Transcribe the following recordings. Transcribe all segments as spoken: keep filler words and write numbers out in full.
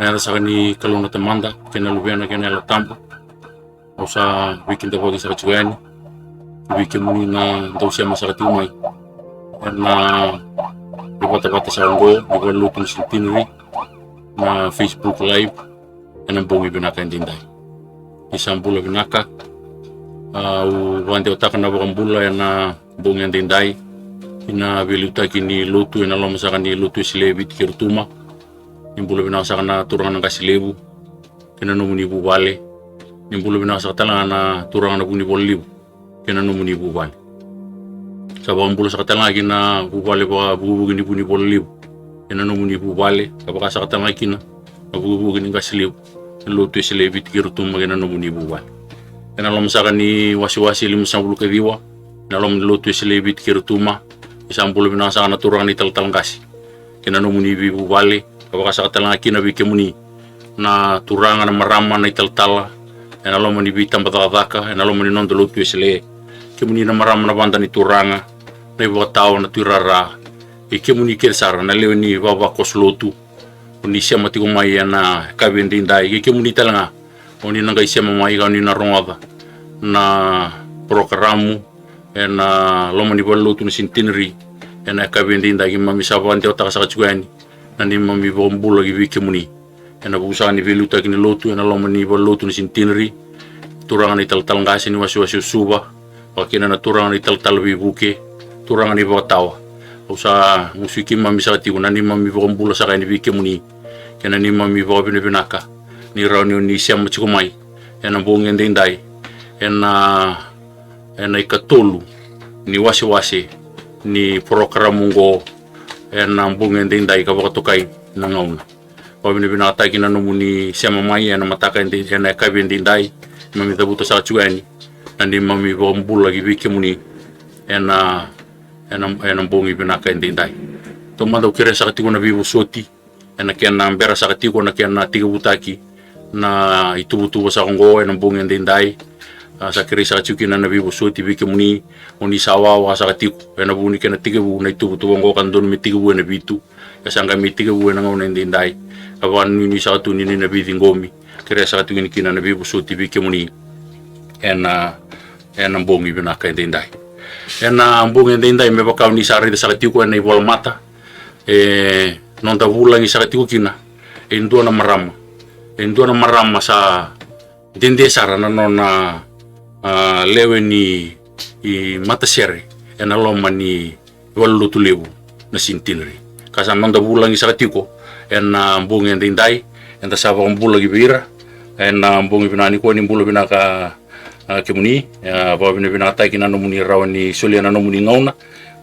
Ena yaca saka ni Kalou na Tamada kei na Luvena kei na Yalo Tabu, au sa veikidavaki saka tiko yani vei kemuni na dau sema saka tiko mai ena ivatavata saka oqo ni valenilotu ni Centenary, na Facebook Live, ena bogi vinaka edaidai. Ni sa bula vinaka. Au vakadewataka na vakabula ena bogi edaidai ki na veiliutaki ni lotu ena loma saka ni Lotu Wesele e Viti kei Rotuma. Ni bula vinaka saka na turaga na qase levu kei na nomuni vuvale. Ni bula vinaka saka tale ga na turaga na Vunivola Levu kei na nomuni vuvale. Sa vakabula saka tale ga ki na vuvale vakavukivuki ni Vunivola Levu kei na nomuni vuvale, ka vaka saka tale ga kina na vukivuki ni qase levu ni Lotu Wesele e Viti kei Rotuma kei na nomuni vuvale. Ena loma saka ni wasewase e limasagavulu ka ciwa, ena loma ni Lotu Wesele e Viti kei Rotuma, ni sa bula vinaka saka na turaga na italatala qase kei na nomuni veivuvale, ka vaka saka tale ga kina vei kemuni na turaga na marama na italatala ena loma ni veitabacakacaka ena loma ni noda Lotu Wesele. Kemuni na marama na vada ni turaga, na ivakatawa, na tuirara, kei kemuni kece sara na lewe ni vavakoso lotu, o ni sema tiko mai ena yakavi edaidai, kei kemuni tale ga o ni na qai sema mai ka o ni na rogoca na porokaramu ena loma ni valenilotu na Centenary ena yakavi edaidai. Keimami sa vakadewataka saka tiko yani na neimami vakabula ki vei kemuni ena vuku saka ni veiliutaki ni lotu ena loma ni valenilotu na Centenary, turaga na italatala qase ni wasewase o Suva, vaka kina na turaga na italatala veivuke, turaga na ivakatawa. Au sa gusuki keimami saka tiko na neimami vakabula saka yani vei kemuni kei na neimami vakavinavinaka ni rawa ni o ni sema tiko mai ena bogi edaidai ena, ena ikatolu ni wasewase ni porokaramu oqo ena bogi edaidai ka vakatokai na gauna. Vakavinavinakataki na nomuni sema mai ena mataka eda, ena yakavi edaidai. Keimami cavuta saka tiko yani na neimami vakabula ki vei kemuni ena, ena, ena bogi vinaka edaidai. Taumada au kerea saka tiko na veivosoti ena kena bera saka tiko na kena tekivutaki na ituvatuva saka oqo ena bogi edaidai. A, sa kerei saka tiko kina na veivosoti vei kemuni o ni sa wawa saka tiko ena vuku ni kena tekivu na ituvatuva oqo ka dodonu me tekivu ena vitu, e sa qai mai tekivu ena gauna edaidai. Ka vakanuinui saka tu ni ni na veiciqomi. Kerea saka tiko ni kina na veivosoti vei kemuni ena, ena bogi vinaka edaidai. Ena bogi edaidai, me vaka o ni sa raica saka tiko ena ivolamata, e noda vulagi saka tiko kina e dua na marama. E dua na marama sa dede sara na nona, a, lewe ni, i, matasere ena loma ni valenilotu levu na Centenary. Ka sa noda vulagi saka tiko ena bogi edaidai, eda sa vakabula ki vei ira ena bogi vinaka nikua. Ni bula vinaka, a, kemuni, a, vakavinavinakataki na nomuni rawa ni solia na nomuni gauna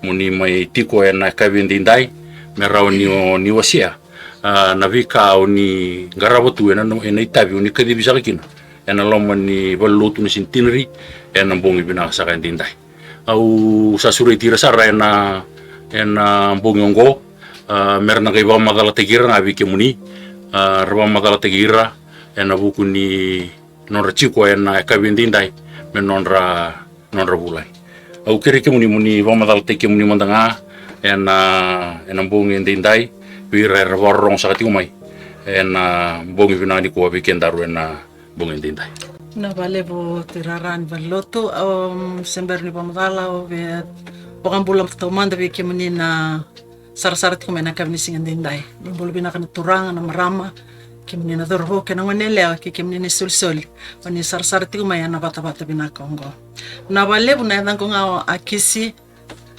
mo ni mai tiko ena yakavi edaidai me rawa ni o ni wasea, a, na veika o ni qarava tu ena no, ena itavi o ni kacivi saka kina ena loma ni valenilotu na Centenary ena bogi vinaka saka edaidai. Au sa sureti ira sara ena, ena bogi oqo, a, me ra na qai vakamacalataki ira ga vei kemuni, a, ra vakamacalataki ira ena vuku ni nodra tiko ena yakavi edaidai me nodra, nodra vulagi. Au kerei kemuni mo ni vakamacalataki kemuni mada ga ena, ena bogi edaidai vei ira era vakarorogo saka tiko mai ena bogi vinaka nikua vei kedaru ena bogi edaidai. Na vakalevu tuirara ni valenilotu, au se bera ni vakamacala, au via vakabula taumada vei kemuni na sarasara tiko mai ena yakavi ni siga edaidai. Ni bula vinaka na turaga, na marama, kemuni na cauravou kei na gone yalewa, kei kemuni na isolisoli o ni sarasara tiko mai ena vatavata vinaka oqo. Na vakalevu, na yacaqu ga o Akisi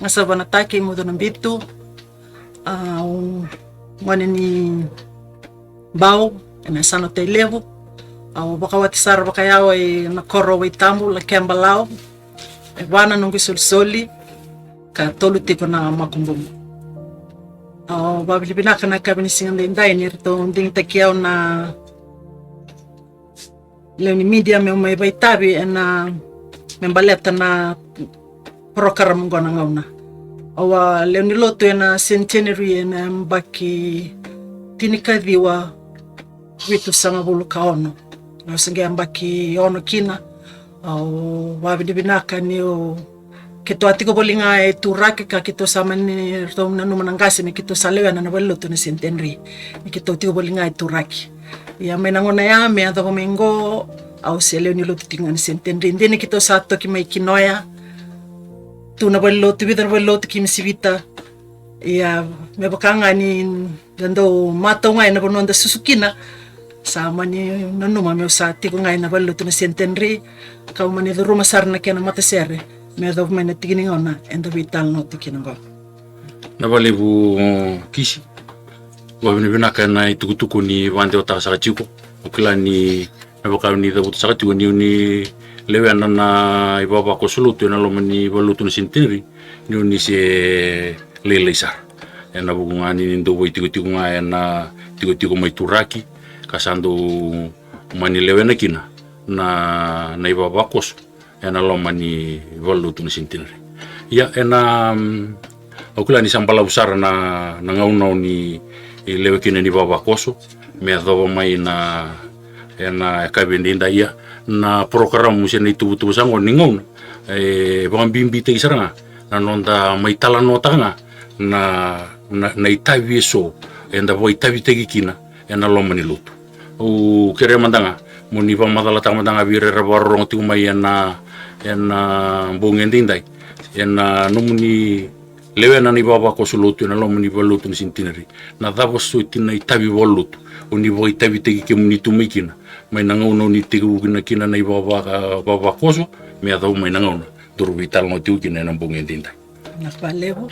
Gasavanataki Mucunabitu, au gone ni Bau ena yasana o Tailevu. Au vakawati sara vakayawa ena koro o Waitabu, Lakeba, Lau. E va na noqu isolisoli ka tolu tiko na makubuqu. Au vakavinavinaka na yakavi ni siga edaidai ni ratou digitaki au na lewe ni media meu mai vakaitavi ena, me baleta na porokaramu oqo na gauna. Au a lewe ni lotu ena Centenary ena yabaki tinikaciwa vitusagavulu ka ono. Au se qai yabaki ono kina. Au vakavinavinaka niu keitou a tiko voli ga e Turaki, ka keitou sa mani, ratou nanuma na qase me keitou sa lewena na valenilotu na Centenary, ni keitou tiko voli ga e Turaki. Ia mai na gauna ya me yacova mai qo, au se lewe ni lotu tiko ga ni Centenary. Dina keitou sa toki mai kina oya, tu na valenilotu, vica na valenilotu ki Misivita. Ia me vaka ga ni da dau matau ga ena vanua da susu kina, sa mani nanuma meu sa tiko ga ena valenilotu na Centenary, kau mani curuma sara na kena matasere me yacova mai na tiki ni gauna eda veitalanoa tu kina qo. Na vakalevu, Kisi. Vakavinavinaka ena itukutuku ni vakadewataka saka tiko. Au kila ni me vaka ni cavuta saka tiko ni o ni lewena na ivavakoso lotu ena loma ni valenilotu na Centenary, ni o ni se lailai sara. Ena vuku ga ni dau vakaitikotiko ga ena tikotiko mai Turaki, ka sa dau mani lewena kina na, na ivavakoso ena loma ni valenilotu na Centenary. Ia ena, mm, au kila ni sa balavu sara na, na gauna o ni lewe kina ni vavakoso me yacova mai na, ena yakavi edaidai. Ia na porokaramu se na ituvatuva saka qo ni gauna e vakabibitaki sara ga na noda mai talanoataka ga na, na, na itavi eso eda vakaitavitaki kina ena loma ni lotu. Au kerea mada ga mo ni vakamacalataka mada ga vei ira era vakarorogo tiko mai ena, ena bogi edaidai, ena nomuni lewena na ivavakoso lotu ena loma ni valenilotu na Centenary. Na cava soti na itavi vakalotu o ni vakaitavitaki kemuni tu mai kina mai na gauna o ni tekivu kina, kina na ivava-, vavakoso me yacova mai na gauna daru veitalanoa tiko kina ena bogi edaidai? Na vakalevu.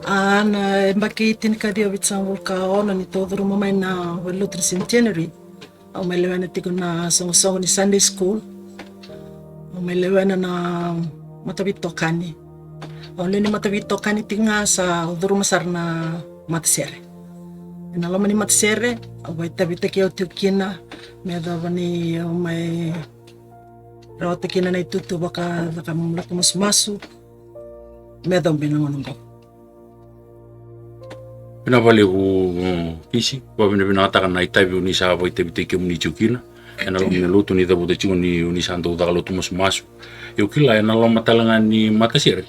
A, na yabaki tinikaciwa vitusagavulu ka ono ni tou curuma mai na valenilotu ni Centenary, au mai lewena tiko na soqosoqo ni Sunday school. Au mai lewena na mataveitokani. Au lewe ni mataveitokani tiko ga sa au curuma sara na matasere. Ena loma ni matasere au vakaitavitaki au tiko kina me yacova ni au mai rawata kina na itutu vakacaka lotu masumasu me yacova mai na gauna qo. Vinaka vakalevu, mm, Kisi, vakavinavinakataka na itavi o ni sa vakaitavitaki kemuni tiko kina ena loma ni lotu. Ni cavuta tiko ni o ni sa dau caka lotu masumasu. Au kila ena loma tale ga ni matasere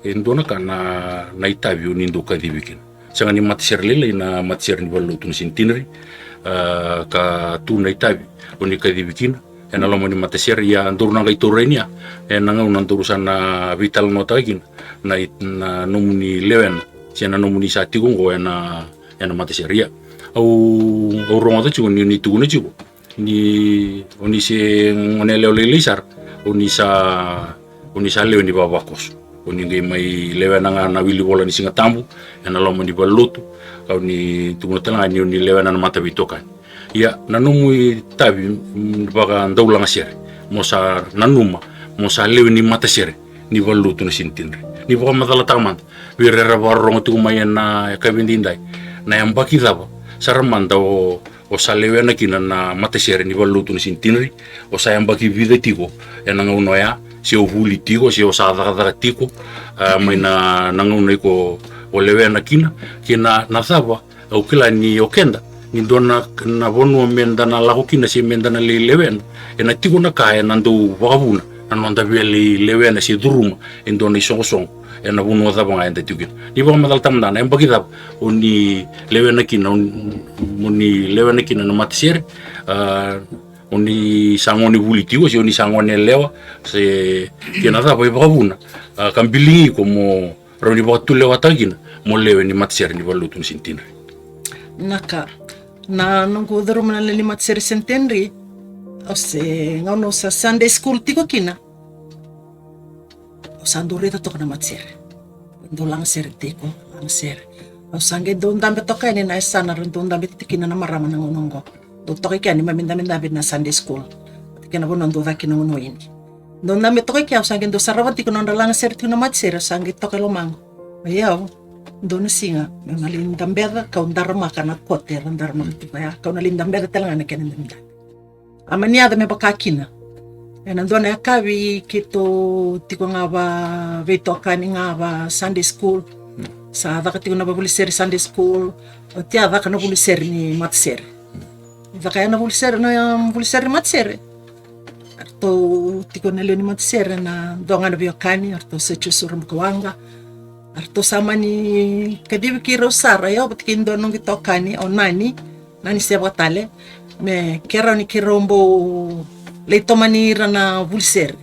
e dua na ka na, na itavi o ni dau kacivi kina. Sega ni matasere lailai na matasere ni valenilotu na Centenary, a, ka tu na itavi o ni kacivi kina ena loma ni matasere. Ia daru na qai taura yani ya ena gauna daru sa na veitalanoataka kina na i-, na nomuni lewena se na nomuni sa tiko oqo ena, ena matasere. Ia au, au rogoca tiko ni, ni tukuna tiko ni o ni se gone yalewa lailai sara, o ni sa, o ni sa lewe ni vavakoso. O ni qai mai lewena ga na wilivola ni Siga Tabu ena loma ni valenilotu, ka o ni tukuna tale ga ni o ni lewena na mataveitokani. Ia na nomu itavi, mm, vakadaulagasere, mo sa nanuma mo sa lewe ni matasere ni valenilotu na Centenary. Ni vakamacalataka mada vei ira era vakarorogo tiko mai ena yakavi edaidai, na yabaki cava sara mada o, o sa lewena kina na matasere ni valenilotu na Centenary? O sa yabaki vica tiko ena gauna oya, se o vuli tiko, se o sa cakacaka tiko, a, mai na, na gauna iko o lewena kina? Kei na, na cava, au kila ni o keda, ni dua na, na vanua meda na lako kina se meda na lai lewena, ena tiko na ka ena dau vakavuna na noda via lai lewena se curuma e dua na isoqosoqo ena vanua cava ga eda tiko kina. Ni vakamacalataka mada na yabaki cava o ni lewena kina, o ni, o ni lewena kina na matasere, a, o ni sa gone vuli tiko se o ni sa gone yalewa, se kei na cava e vakavuna, a, ka biligi iko mo rawa ni vakatulewataka kina mo lewe ni matasere ni valenilotu ni Centenary? Na ka, na noqu curuma na lewe ni matasere Centenary, au se, gauna au sa Sunday school tiko kina, au sa dau raica toka na matasere. Dau lagasere tiko, lagasere. Au sa qai dau dabe toka yani na yasana ra dau dabe tiko kina na marama na gauna oqo. Dau toka i kea ni mami dabedabe na Sunday school. Vata kei na vanua dau caka kina na gauna o ini. Dau dabe toka i kea, au sa qai dau sarava tiko na nodra lagasere tiko na matasere, au sa qai toka e lomaqu. Oi au, dua na siga meu na lai dabeca, kau daramaka na kote era daramaka tiko ya, kau na lai dabeca tale ga na kena dabedabe. A mani yaco me vaka kina. Ena dua na yakavi keitou tiko ga va veitokani ga va Sunday school. Sa caka tiko na vavulisere Sunday school. Oti a caka na vulisere ni matasere. Caka ya na vulisere, na vulisere ni matasere. Eratou tiko na lewe ni matasere na dua ga na veiwekani, eratou sa Jisu Rabukawaqa. Eratou sa mani kacivi keirau sara, o au vata kei dua noqu itokani, o Nani. Nani Sevakatale, me keirau ni keirau bau lai tomani ira na vuli sere.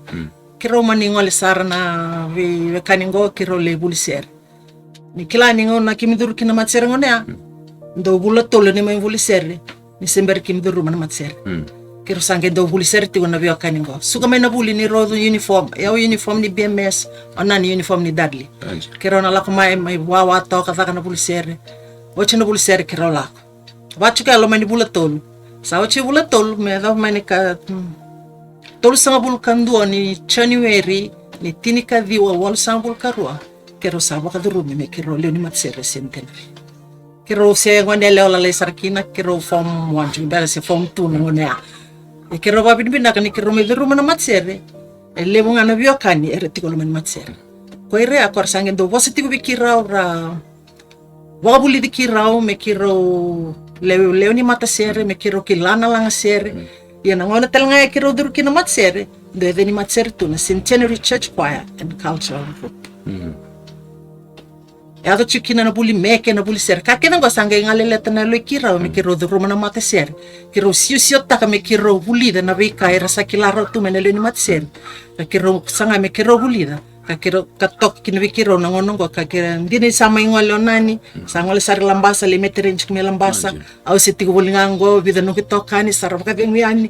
Keirau mani gole sara na veiwekani qo keirau lai vuli sere. Ni kila ni gauna keimami curu kina na matasere gauna ya, dau vula tolu ni mai vuli sere ni se bera keimami curuma na matasere. Keirau sa qai dau vuli sere tiko na veiwekani qo. Suka mai na vuli ni rau uniform, e au uniform ni B M S, o na ni uniform ni Dudley. Keirau na lako mai, mai wawa toka, caka na vuli sere. Oti na vuli sere keirau lako. Vatuka e loma ni vula tolu. Sa oti vula tolu me yacova mai na ka, mm, tolusagavulu ka dua ni January ni tinikaciwa walusagavulu ka rua. Keirau sa vakacurumi me keirau lewe ni matasere Centenary. Keirau se gone yalewa lalai sara kina, keirau form one, tiko beka se form two na gauna ya. E keirau vakavinavinaka ni keirau mai curuma na matasere. E levu ga na veiwekani era tiko loma ni matasere. Ko ira ya ko ra sa qai dau vosa tiko vei keirau ra vakavulici keirau me keirau lewe, lewe ni matasere, me keirau kila na lagasere. Ia na gauna tale ga e keirau curu kina na matasere, dau yaca ni matasere tu na Centenary Church Choir and Cultural Group. E yaco tiko kina na vuli meke, na vuli sere. Ka kece qo sa qai galeleta na yaloi keirau me keirau curuma na matasere. Keirau siosiotaka me keirau vulica na veika era sa kila rawa tu mai na lewe ni matasere. Ka keirau saga me keirau vulica. Ka keirau, ka toka kina vei keirau na gauna qo, ka keirau dina ni sa mai gole o nani, sa gole sara i Labasa, lai mete rei tiko mai Labasa. Au se tiko voli ga qo, vica noqu itokani sa ra vakacegu yani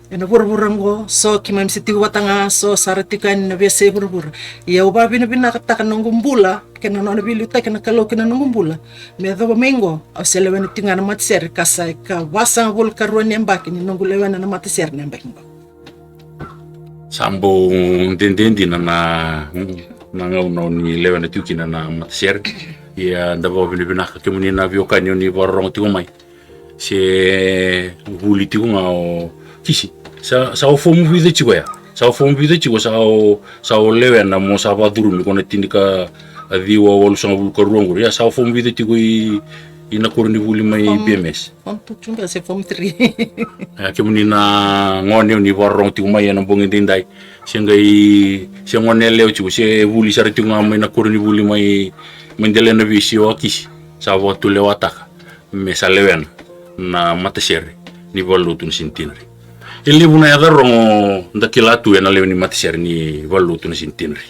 ena vuravura qo. So keimami se tiko vata ga, so sa ra tiko yani na veiyasai vuravura. Ia au vakavinavinakataka noqu bula kei na nona veiliutaki na Kalou kei na noqu bula. Me yacova mai qo au se lewena tiko ga na matasere, ka sa ika vasagavulu ka rua ni yabaki ni noqu lewena na matasere na yabaki qo. Sa bau dede dina na, na gauna o ni lewena tiko kina na matasere. Ia da vakavinavinaka kemuni na veiwekani o ni vakarorogo tiko mai se vuli tiko ga o Kisi. Sa, sa o fomu vica tiko ya. Sa o fomu vica tiko, sa o, sa o lewena mo sa vakacurumi ko na tinikaciwa walusagavulu ka rua qori. Ia sa o fomu vica tiko i, i na koronivuli mai B M S. Form two tiko beka se form three. E, kemuni na gone o ni vakarorogo tiko mai ena bogi edaidai. Se qai, se gone yalewa tiko, se vuli sara tiko ga mai na koronivuli mai, mai Delainavei se o Kisi. Sa vakatulewataka me sa lewena na matasere ni valenilotu na Centenary. E levu na yaca rogo da kila tu ena lewe ni matasere ni valenilotu na Centenary.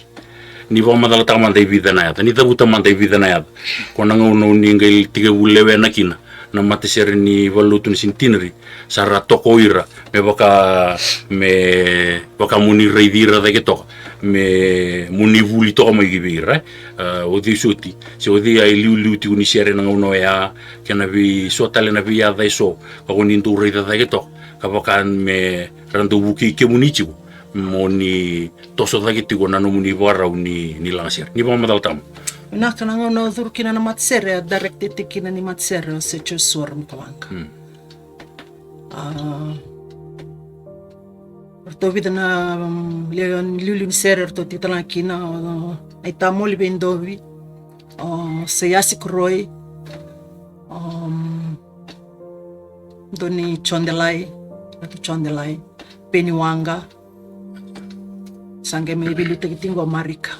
Ni vakamacalataka mada e vica na yaca, ni cavuta mada e vica na yaca. Ko na gauna o ni qai tekivu lewena kina na matasere ni valenilotu na Centenary, sa ra toka o ira me vaka, me vaka mo ni raici ira cake toka, me mo ni vuli toka mai ki vei ira, e. A, o cei soti, se o cei a iliuliu tiko ni sere na gauna oya, kei na vei so tale na veiyaca e so ka ko ni dau raica cake toka, ka vaka me ra dau vukei kemuni tiko mo ni toso cake tiko na nomuni vakarau ni, ni lagasere. Ni vakamacalataka. Vinaka, na gauna au curu kina na matasere, a director tiko kina ni matasere o se Joshua Ramakavaqa. A, ratou vica na, um, liuliu ni sere ratou tiko tale ga kina, o Naitamoli Veidovi, o Seiasi Koroi, um, Doni Jodelai, Ratu Jodelai, Peni Waqa. Sa qai mai veiliutaki tiko o Marika.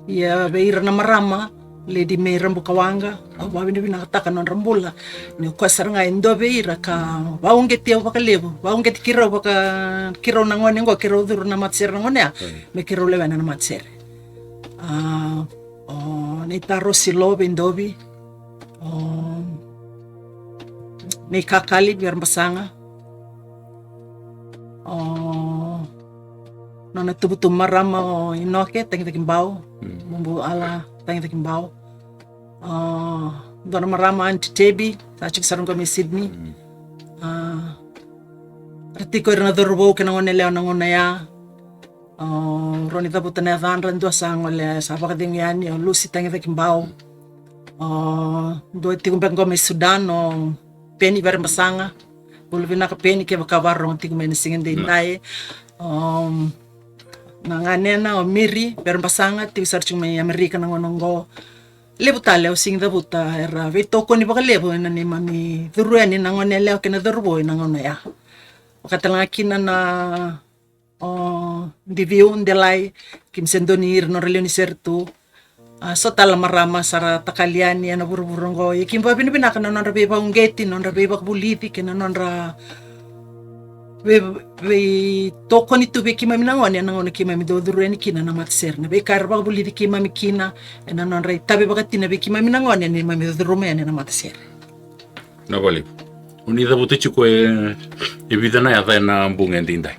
Ia vei ira na marama, Lady May Rabukawaqa, au vakavinavinakataka na nodra bula. Ni o koya sara ga e dua vei ira ka vakauqeti au vakalevu, vakauqeti keirau, vaka keirau na gone oqo, keirau curu na matasere na gone ya, me keirau lewena na matasere. A, o Nei Tarosi Lo Veidovi, o Nei Kakali Verebasaga, o nona tubutubu marama o Inoke Tagicakibau, Bubu Ala Tagicakibau, o dua na marama Aunty Tebi, sa tiko sara qo mai Sydney. A, ra tiko ira na cauravou kei na gone yalewa na gauna ya. O rau ni cavuta na yacadra, dua sa gole, sa vakacegu yani, o Lucy Tagicakibau. O dua tiko beka qo mai Sudan, o Peni Verebasaga. Bula vinaka Peni, kevaka vakarorogo tiko mai na siga edaidai. O na ganena, o Miri Verebasaga, tiko sara tiko mai Amerika na gauna oqo. Levu tale, au sega ni cavuta, era veitokoni vakalevu ena neimami curu yani na gone yalewa kei na cauravou ena gauna ya. Vaka tale ga kina na o Diviu Delai, keimami se dua ni ira nodra lewe ni sere tu. A, so tale na marama sa ra takali yani ena vuravura oqo. Ia keimami vakavinavinaka na nodra veivakauqeti, nodra veivakavulici kei na nodra, vei, veitokoni tu vei keimami na gone ena gauna keimami dau curu yani kina na matasere. Na veika era vakavulici keimami kina ena nodra itavi vakatina vei keimami na gone ena neimami curuma yani na matasere. Na vale. O ni cavuta tiko e, e vica na yaca ena bogi edaidai.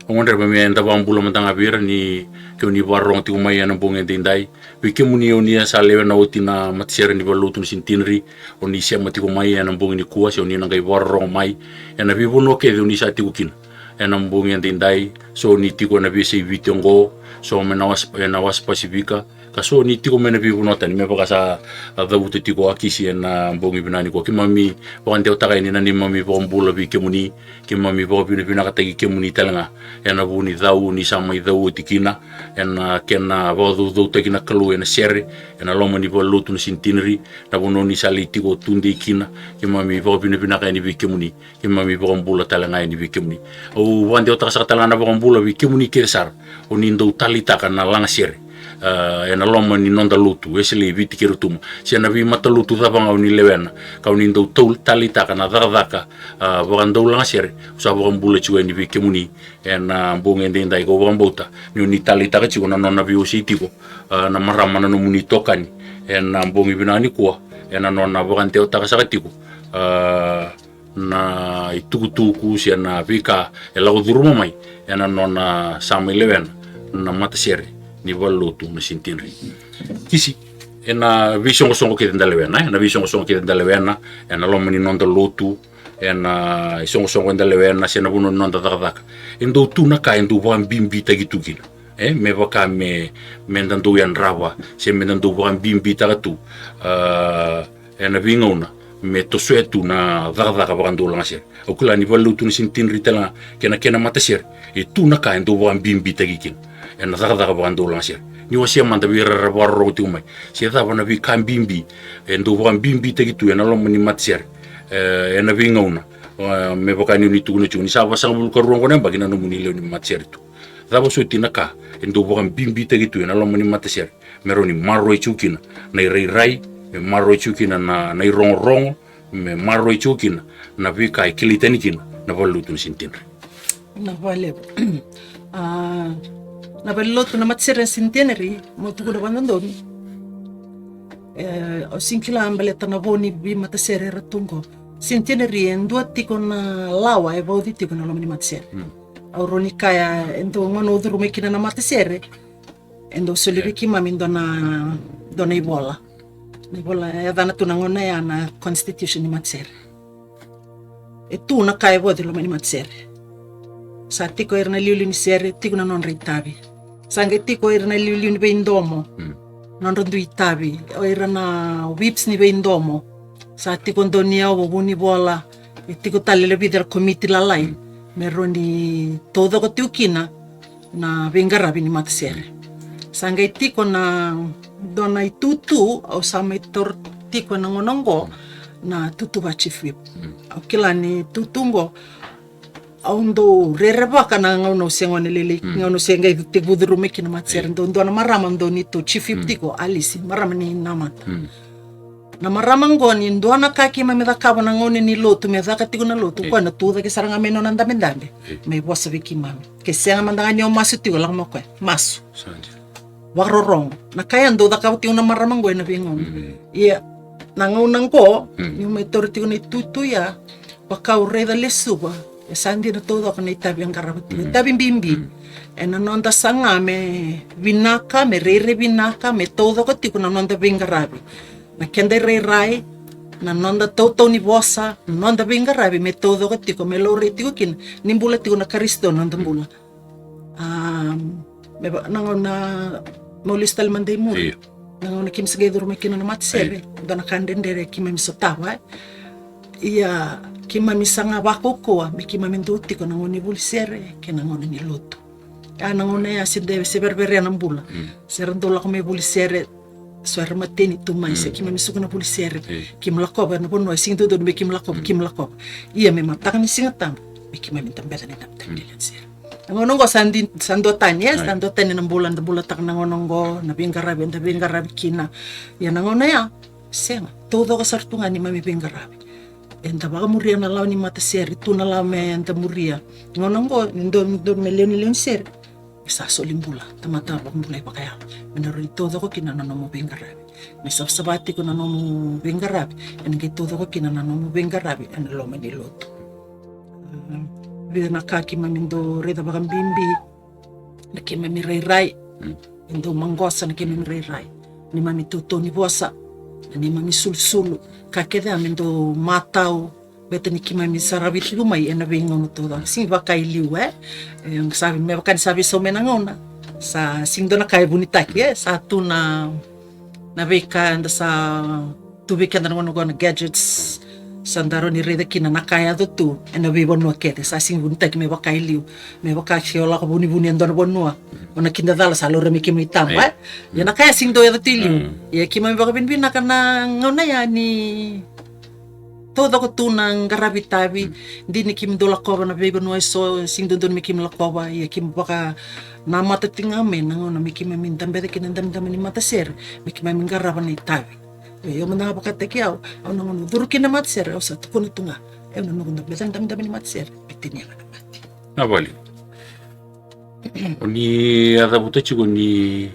Au gadreva me da vakabula mada ga vei ira ni ke o ni vakarorogo tiko mai ena bogi edaidai. Vei kemuni o ni a sa lewena oti na matasere ni valenilotu na Centenary, o ni sema tiko mai ena bogi nikua se o ni na qai vakarorogo mai ena veivanua kece o ni sa tiko kina ena bogi edaidai. So ni tiko ena veiyasai Viti oqo, so mai na wasa, ena wasa Pasifika, ka so ni tiko mai na veivanua tani, me vaka sa, a, cavuta tiko a Kisi ena bogi vinaka nikua. Keimami vakadewataka yani na neimami vakabula vei kemuni, keimami vakavinavinakataki kemuni tale ga ena vu ni cau ni sa mai cau oti kina, ena kena vakacaucautaki na Kalou ena sere ena loma ni valenilotu na Centenary, na vanua ni sa lai tiko tudei kina. Keimami vakavinavinaka yani vei kemuni, keimami vakabula tale ga yani vei kemuni. Au vakadewataka saka tale ga na vakabula vei kemuni kece sara o ni dau taleitaka na lagasere, a, ena loma ni noda lotu, Wesley, Viti kei Rotuma, se na veimatalotu cava ga o ni lewena, ka o ni dau tau, taleitaka na cakacaka, a, vakadaulagasere. Au sa vakabula tiko yani vei kemuni ena bogi edaidai, kau vakabauta ni o ni taleitaka tiko na nona veiwasei tiko, a, na marama na nomuni itokani ena bogi vinaka nikua, ena nona vakadewataka saka tiko, a, na itukutuku se na veika e lako curuma mai ena nona sa mai lewena na matasere ni valenilotu na Centenary. Kisi, ena veisoqosoqo kece da lewena, e, na veisoqosoqo kece da lewena ena loma ni noda lotu, ena isoqosoqo eda lewena se na vanua ni noda cakacaka, e dau tu na ka e dau vakabibitaki tu kina, e, me vaka me, me da dau yadrava se me da dau vakabibitaka tu, a, ena veigauna me tosoya tu na cakacaka vakadaulagasere. Au kila ni valenilotu na Centenary tale ga kei na kena matasere, e tu na ka e dau vakabibitaki kina ena cakacaka vakadaulagasere. Ni wasea mada vei ira era vakarorogo tiko mai se cava na veika bibi e dau vakabibitaki tu ena loma ni matasere, e, ena veigauna, e, me vaka ni o ni tukuna tiko ni sa vasagavulu ka rua oqo na yabaki na nomuni lewe ni matasere tu. Cava soti na ka e dau vakabibitaki tu ena loma ni matasere me rawa ni maroroi tiko kina na irairai, me maroroi tiko kina na, na irogorogo, me maroroi tiko kina na veika e kilai tani kina na valenilotu na Centenary? Na vale, a, na valenilotu na matasere na Centenary, mo tukuna vakadodonu. E, au sega ni kila baleta na vo ni veimatasere era tu oqo. Centenary e dua tiko na lawa e vauci tiko na loma ni matasere. Mm. Au rawa ni kaya e dua gauna au curu mai kina na matasere, e dau soli vei keimami dua na, dua na ivola. Na ivola e yacana tu na gauna ya na constitution ni matasere. E tu na ka e vauci loma ni matasere. Sa tiko ira na liuliu ni sere, tiko na nodra itavi. Sa qai tiko ira na liuliu ni veidomo, mm, nodra dui itavi. O ira na whips ni veidomo, sa tiko dau ni yau, vunivola. E tiko tale e vica na komiti lalai, mm, me rawa ni taucoko tiko kina na veiqaravi ni matasere. Sa qai tiko na dua na itutu au sa mai taura tiko ena gauna oqo, na tutu va chief whip. Mm. Au kila ni tutu oqo au dau rerevaka na gauna au se gone lailai, mm, gauna au se qai tekivu curu mai kina matasere. E dau dua na marama au dau ni tu chief whip, mm, tiko, Alisi, marama ni Namata. Mm. Na marama oqo ni dua na ka keimami cakava na gauna ni lotu, me caka tiko na lotu, e, koya na tucake sara ga mai nona dabedabe, e, mai vosa vei keimami. Ke sega mada ga ni o masu tiko, lako mai o koya, masu. Sa dina. Vakarorogo. Na ka ya dau cakava tiko na marama oqo ena veigauna. Mm. Ia, na gauna oqo, mm, niu mai taura tiko na itutu ya, vaka au raica lesuva, e sa dina taucoko na itavi e qarava tiko. Mm. Itavi bibi. Mm. Ena noda saga me vinaka, me rairai vinaka, me taucoko tiko na noda veiqaravi. Na keda irairai, na noda tautau ni vosa, na noda veiqaravi me taucoko tiko, me laurai tiko kina ni bula tiko na Karisito na noda bula. A, me va, na gauna meu lesu tale mada i muri. Io. Na gauna keimami sa qai curu mai kina na matasere. Io. Dua na ka dredre keimami sotava, e. Ia, keimami saga vakaukauwa me keimami dau tiko na gauna ni vuli sere kei na gauna ni lotu. A, na gauna ya se dau, se vereverea na bula. Mm. Se ra dau lako mai vuli sere, so era mateni tu mai, se, mm, keimami suka na vuli sere. Io. Keimami lakova na vanua e sega ni dodonu me keimami lakova, mm, keimami lakova. Ia me mataka ni Siga Tabu me keimami dabeca na itavi, mm, ni sere. Na gauna oqo sa di, sa duatani, e, sa, ai, duatani na bula, da bulataka na gauna oqo, na veiqaravi eda veiqaravi kina. Ia na gauna ya, sega, taucoko sara tu ga neimami veiqaravi. eda vakamuria na lawa ni matasere, tu na lawa me da muria. Gauna oqo ni dua, dua me lewe ni, lewe ni sere, e sa soli bula, tamata vakabulai vakayalo, me na rawa ni taucoko kina na nomu veiqaravi. Me savasava tiko na nomu veiqaravi, ena qai taucoko kina na nomu veiqaravi ena loma ni lotu. Ah, vica na ka keimami dau raica vakabibi, na keimami rairai. Mm. E dau maqosa na keimami rairai, neimami tautau ni vosa, na neimami sulusulu, ka kece ya me dau matau, baleta ni keimami saravi tiko mai ena veigauna taucoko. Sega ni vaka i liu, e? E, sa, me vaka ni sa veisau mai na gauna, sa sega ni dua na ka e vunitaki, e? Sa tu na, na veika eda sa tu vei keda na gauna oqo, na gadgets, sa da rawa ni raica kina na ka e yaco tu ena veivanua kece, sa sega ni vunitaki me vaka i liu. Me vaka se o lako vunivuni e dua na vanua, o na kidacala, sa laurai mai kemuni taba, e? Ia na ka ya sega ni dau yaco tu i liu. Mm. Ia keimami vakavinavinaka na gauna ya ni taucoko tu na qaravi tavi. Mm. Dina ni keimami dau lakova na veivanua eso, sega ni dodonu me keimami lakova, ia keimami vakanamata tiko ga mai na gauna me keimami dabeca kina na dabedabe ni matasere, me keimami qarava na itavi. Ia, io mada ga vakataki au, au na gauna curu kina na matasere, au sa tukuna tu ga, au na noqu dabeca na dabedabe ni matasere me tinia ga na mate. Na vale. O ni a cavuta tiko ni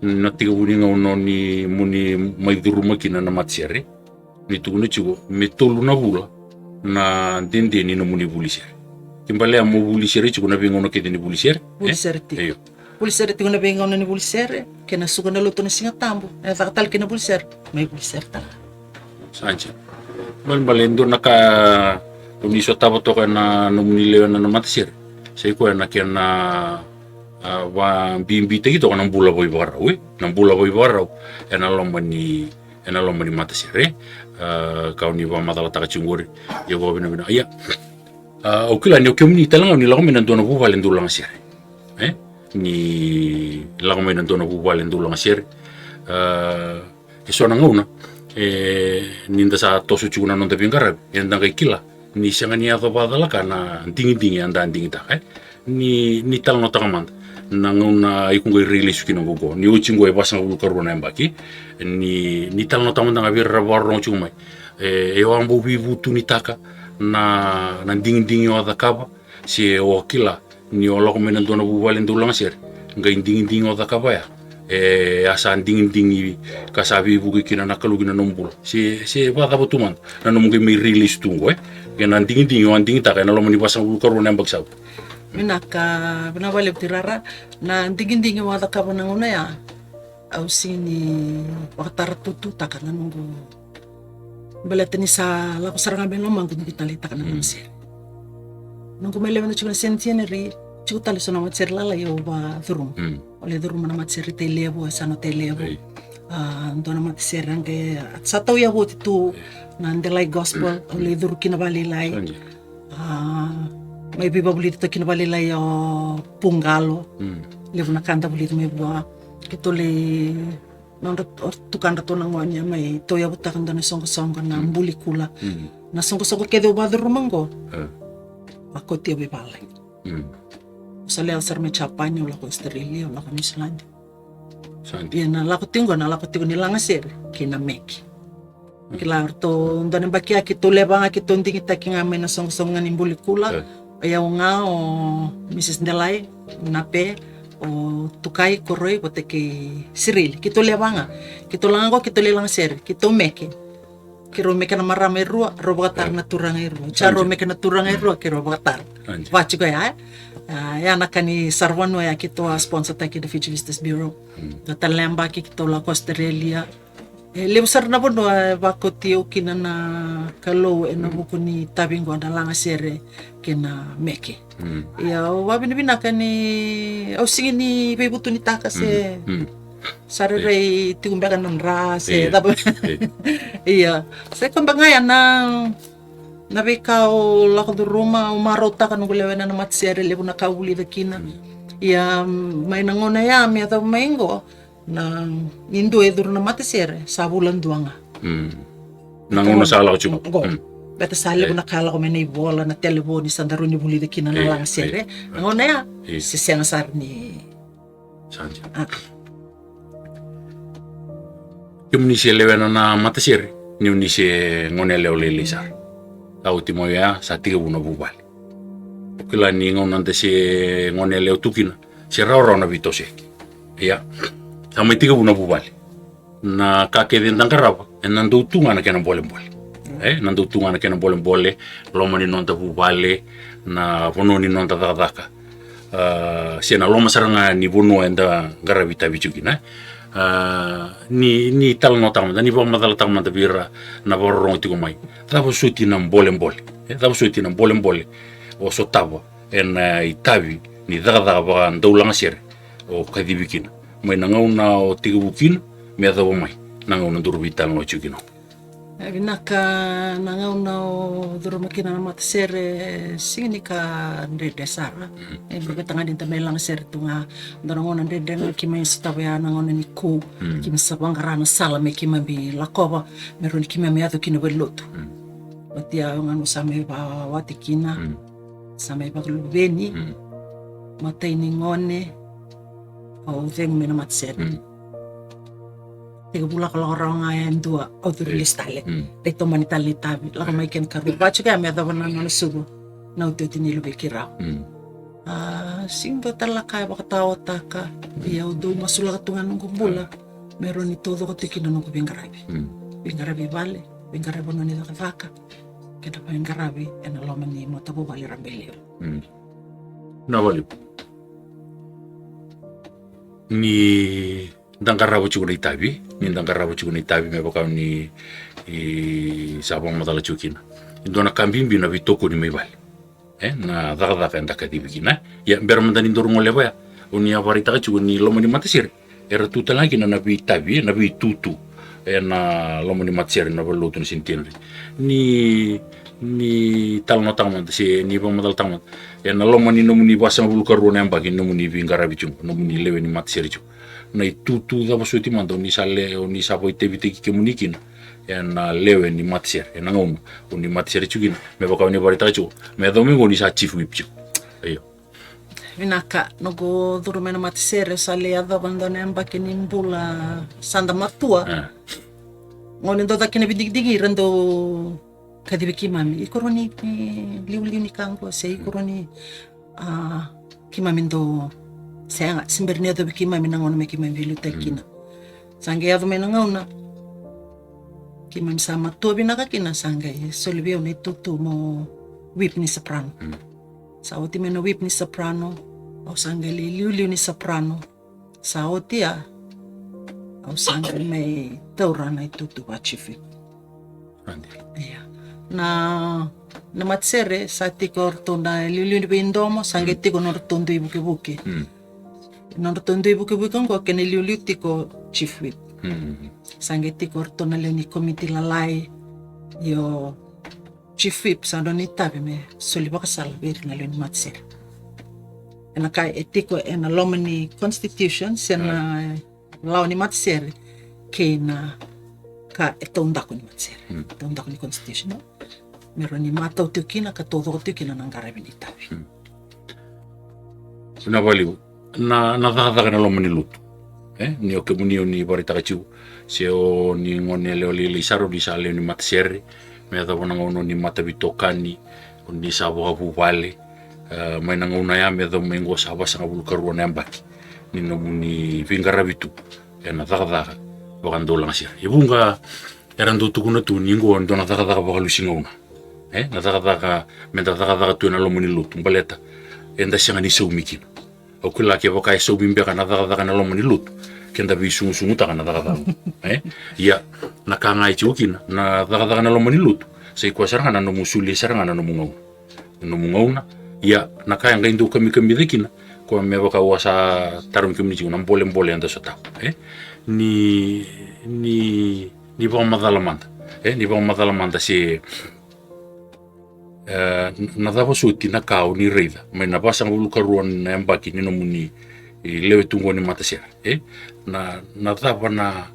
na tekivu ni gauna o ni, mo ni mai curuma kina na matasere, ni tukuna tiko me tolu na vula na dede ni nomuni vuli sere. Ke bale ya mo vuli sere tiko na veigauna kece ni vuli sere, e? Vuli sere tiko. Io. Vuli sere tiko na veigauna ni vuli sere, kei na suka na lotu na Siga Tabu, e caka tale kina vuli sere, mai vuli sere tale. Sa dina. Balebale e dua na ka o ni sotava toka ena nomuni lewena na matasere, sa i koya na kena, a, vakabibitaki toka na bula vakaivakarau, e? Na bula vakaivakarau ena loma ni, ena loma ni matasere, e? A, ka o ni vakamacalataka tiko qori, ia vakavinavinaka. Ia, a, au kila ni o kemuni tale ga o ni lako mai na dua na vuvale dau lagasere, e? Ni lako mai na dua na vuvale dau lagasere. A, e so na gauna, e, ni da sa toso tiko na noda veiqaravi, eda qai kila ni sega ni yaco vakacalaka na digidigi eda digitaka, e? Ni, ni talanoataka mada na gauna iko qai rai lesu kina oqo, ni oti oqo e vasagavulu karua na yabaki, ni, ni talanoataka mada ga vei ira era vakarorogo tiko mai. E, e o a bau veivutunitaka na, na digidigi o a cakava, se o kila ni o lako mai na dua na vuvale dau lagasere, qai digidigi o cakava ya, e, a sa digidigi ka sa veivuke kina na Kalou ki na nomu bula, se, se vakacava tu mada na nomu qai mai rai lesu tu oqo, e? Kei na digidigi o a digitaka ena loma ni vasagavulu karua na yabaki sa oti. Vinaka, vinaka vakalevu Tirara. Na digidigi o a cakava na gauna ya, au sega ni vakatara tututaka na noqu, baleta ni sa lako sara ga mai lomaqu noqu taleitaka na, mm, matasere. Noqu mai lewena tiko na centenary, tiko tale so na matasere lalai au vacuruma. Mm. Au lai curuma na matasere Tailevu, e Yasana Tailevu. Ei. A, dua na matasere qai sa tauyavu oti tu, ei, na Delai Gospel, mm, au lai curu kina vakalailai. Sa dina. A, mai veivavulici toka kina vakalailai o Puqalo. Mm. Levu na ka da vulica mai vua. Keitou lai, nodra, o tukadratou na gone, a mai tauyavutaka dua na soqosoqo na, mm, Buli Kula. Mm. Na soqosoqo kece au vacuruma oqo, e, vakoti au veivakalagi. Mm. Au sa lewe sara mai Japani, au lako Australia, au lako Niusiladi. Sa dina. Ia na lako tiko, na lako tiko ni lagasere kei na meke. Kila, ratou dua na yabaki ya keitou lewe va ga keitou digitaki ga mai na soqosoqo ga ni Buli Kula. E. O yau ga, o Misis Delai, Nape, o Tukai, Koroi vata kei Sirili. Keitou lewe va ga. Keitou laga qo, keitou lai lagasere, keitou meke. Keirau meke na marama e rua, rau vakatara, e, na turaga e rua. Sa dina. Rau meke na turaga e rua, keirau vakatara. Sa dina. Va tiko ya, e? A, ya na ka ni saravanua ya keitou a sponsortaki na Fiji Visitors Bureau. Mm. Na tale na yabaki keitou lako Australia. E levu sara na vanua e vakoti au kina na Kalou ena, mm, vuku ni itavi qo na lagasere kei na meke. Mm. Ia, au vakavinavinaka ni au sega ni veivutunitaka se, mm, mm, sa rairai, e, tiko beka na dra se, e, cava. E. Ia, se ka beka ga ya na, na veika au lako curuma, au marautaka noqu lewena na matasere, levu na ka au vulica kina. Mm. Ia, mai na gauna ya me yacova mai qo, na, ni dua e curu na matasere, sa vula dua ga. Mm. Na gauna sa lako tiko qo. Mm. Baleta sa levu, e, na ka lako mai na ivola, na televoni, sa da rawa ni vulica kina na, e, lagasere. E. Na gauna ya, e, se sega sara ni. Sa dina. A. Kemuni se lewena na matasere, Ni o ni se gone yalewa lailai sara. A oti mai oya sa tekivu na vuvale. O kila ni gauna da se gone yalewa tu kina se rawarawa na veitosoyaki. Ia, sa mai tekivu na vuvale. Na ka kece eda qarava ena dau tu ga na kena bolebole. E, na dau tu ga na kena bolebole, loma ni noda vuvale, na vanua ni noda cakacaka. A, se na loma sara ga ni vanua eda qaravi itavi tiko kina. A, ni, ni talanoataka mada, ni vakamacalataka mada vei ira na vakarorogo tiko mai. Cava soti na bolebole? E, cava soti na bolebole o sotava ena itavi ni cakacaka vakadaulagasere o kacivi kina, mai na gauna o tekivu kina me yacova mai na gauna daru veitalanoa tiko kina. E vinaka, na gauna o curuma kina na matasere, sega ni ka dredre sara. E, baleta ga ni da mai lagasere tu ga, dua na gauna dredre ga keimami sotava ya na gauna ni kou. Keimami sa vaqara na sala me keimami lakova, me rawa ni keimami yaco kina valenilotu. Baleta ya au ga au sa mai vakawati kina, sa mai vakaluveni, matai ni gone, au cegu mai na matasere. Tekivu lakolako rawa ga e dua, au curu lesu tale. Qai tomani tale na itavi, lako mai kena ikarua, vakatiko ya me yacova na nona sucu na otioti ni luvei keirau. A, sega ni dua tale na ka e vakataotaka. Ia au dau masulaka tu ga noqu bula me rawa ni taucoko tiko kina noqu veiqaravi. Veiqaravi vale, veiqaravi vanua ni cakacaka, kei na veiqaravi ena loma ni matavuvale rabailevu. Na vale. Ni da qarava tiko na itavi, ni da qarava tiko na itavi, me vaka ni, i, sa vakamacala tiko kina. E dua na ka bibi na veitokoni mai vale. E, na cakacaka eda kacivi kina. Ia, bera mada ni daru goleva ya, o ni a vakaraitaka tiko ni loma ni matasere era tu tale ga kina na veitavi, na veitutu ena loma ni matasere na valenilotu na Centenary. Ni, ni talanoataka mada se ni vakamacalataka mada ena loma ni nomuni vasagavulu karua na yabaki ni nomuni veiqaravi tiko, nomuni lewe ni matasere tiko. Na itutu cava soti mada o ni sa le, o ni sa vakaitavitaki kemuni kina ena lewe ni matasere, ena gauna o ni matasere tiko kina, me vaka o ni vakaraitaka tiko, me yacova mai qo ni sa chief whip tiko. Io. Vinaka, noqu curu mai na matasere sa lai yacova dua na yabaki ni bula sa da matua. Gauna e dau caka kina veidigidigi era dau kacivi keimami, iko rawa ni, ni liuliu ni ka qo, se iko rawa ni, a, keimami dau sega, se bera ni yacovi keimami na gauna me keimami veiliutaki kina. Sa qai yaco mai na gauna keimami sa matua vinaka kina, sa qai soli vei au na itutu mo whip ni soprano. Sa oti mai na whip ni soprano, au sa qai lai liuliu ni soprano. Sa oti ya, au sa qai mai taura na itutu va chief whip. Ia. Na, na matasere sa tiko o ratou na liuliu ni veidomo, sa qai tiko nodratou dui vukevuke. Nodratou dui vukevuke oqo kena liuliu tiko chief whip. Sa qai tiko o ratou na lewe ni komiti lalai, io, chief whip sa dua na itavi me soli vakasala vei ira na lewe ni matasere. Ena ka e tiko ena loma ni constitution se na lawa ni matasere kei na ka e taudaku ni matasere, taudaku ni constitution, me rawa ni matau tiko kina ka taucoko tiko kina na qaravi ni itavi. Na valiu na, na cakacaka ena loma ni lotu. E, ni o kemuni o ni vakaraitaka tiko se o ni gone yalewa lailai sara, o ni sa lewe ni matasere, me yacova na gauna o ni mataveitokani, o ni sa vakavuvale. E, mai na gauna ya me yacova mai qo sa vasagavulu karua na yabaki ni nomuni veiqaravi tu ena cakacaka vakadaulagasere. E vuqa era dau tukuna tu ni qo e dua na cakacaka vakalusi gauna. E, na cakacaka meda cakacaka tu ena loma ni lotu, baleta eda sega ni saumi kina. Au kila kevaka e saumi beka na cakacaka ena loma ni lotu, keda veisugusugu taka na cakacaka. E? Ia, na ka ga e tiko kina na cakacaka ena loma ni lotu, sa i koya sara ga na nomu solia sara ga na nomu gauna. Na nomu gauna. Ia, na ka e qai dau kamikamica kina, koya me vaka au a sa tarogi kemuni tiko, na bolebole eda sotava. E? Ni, ni, ni vakamacala mada. E? Ni vakamacala mada se E, na cava soti na ka o ni raica mai na vasagavulu karua na yabaki ni nomuni, e, lewe tu qo ni matasere, e? Na, na cava na,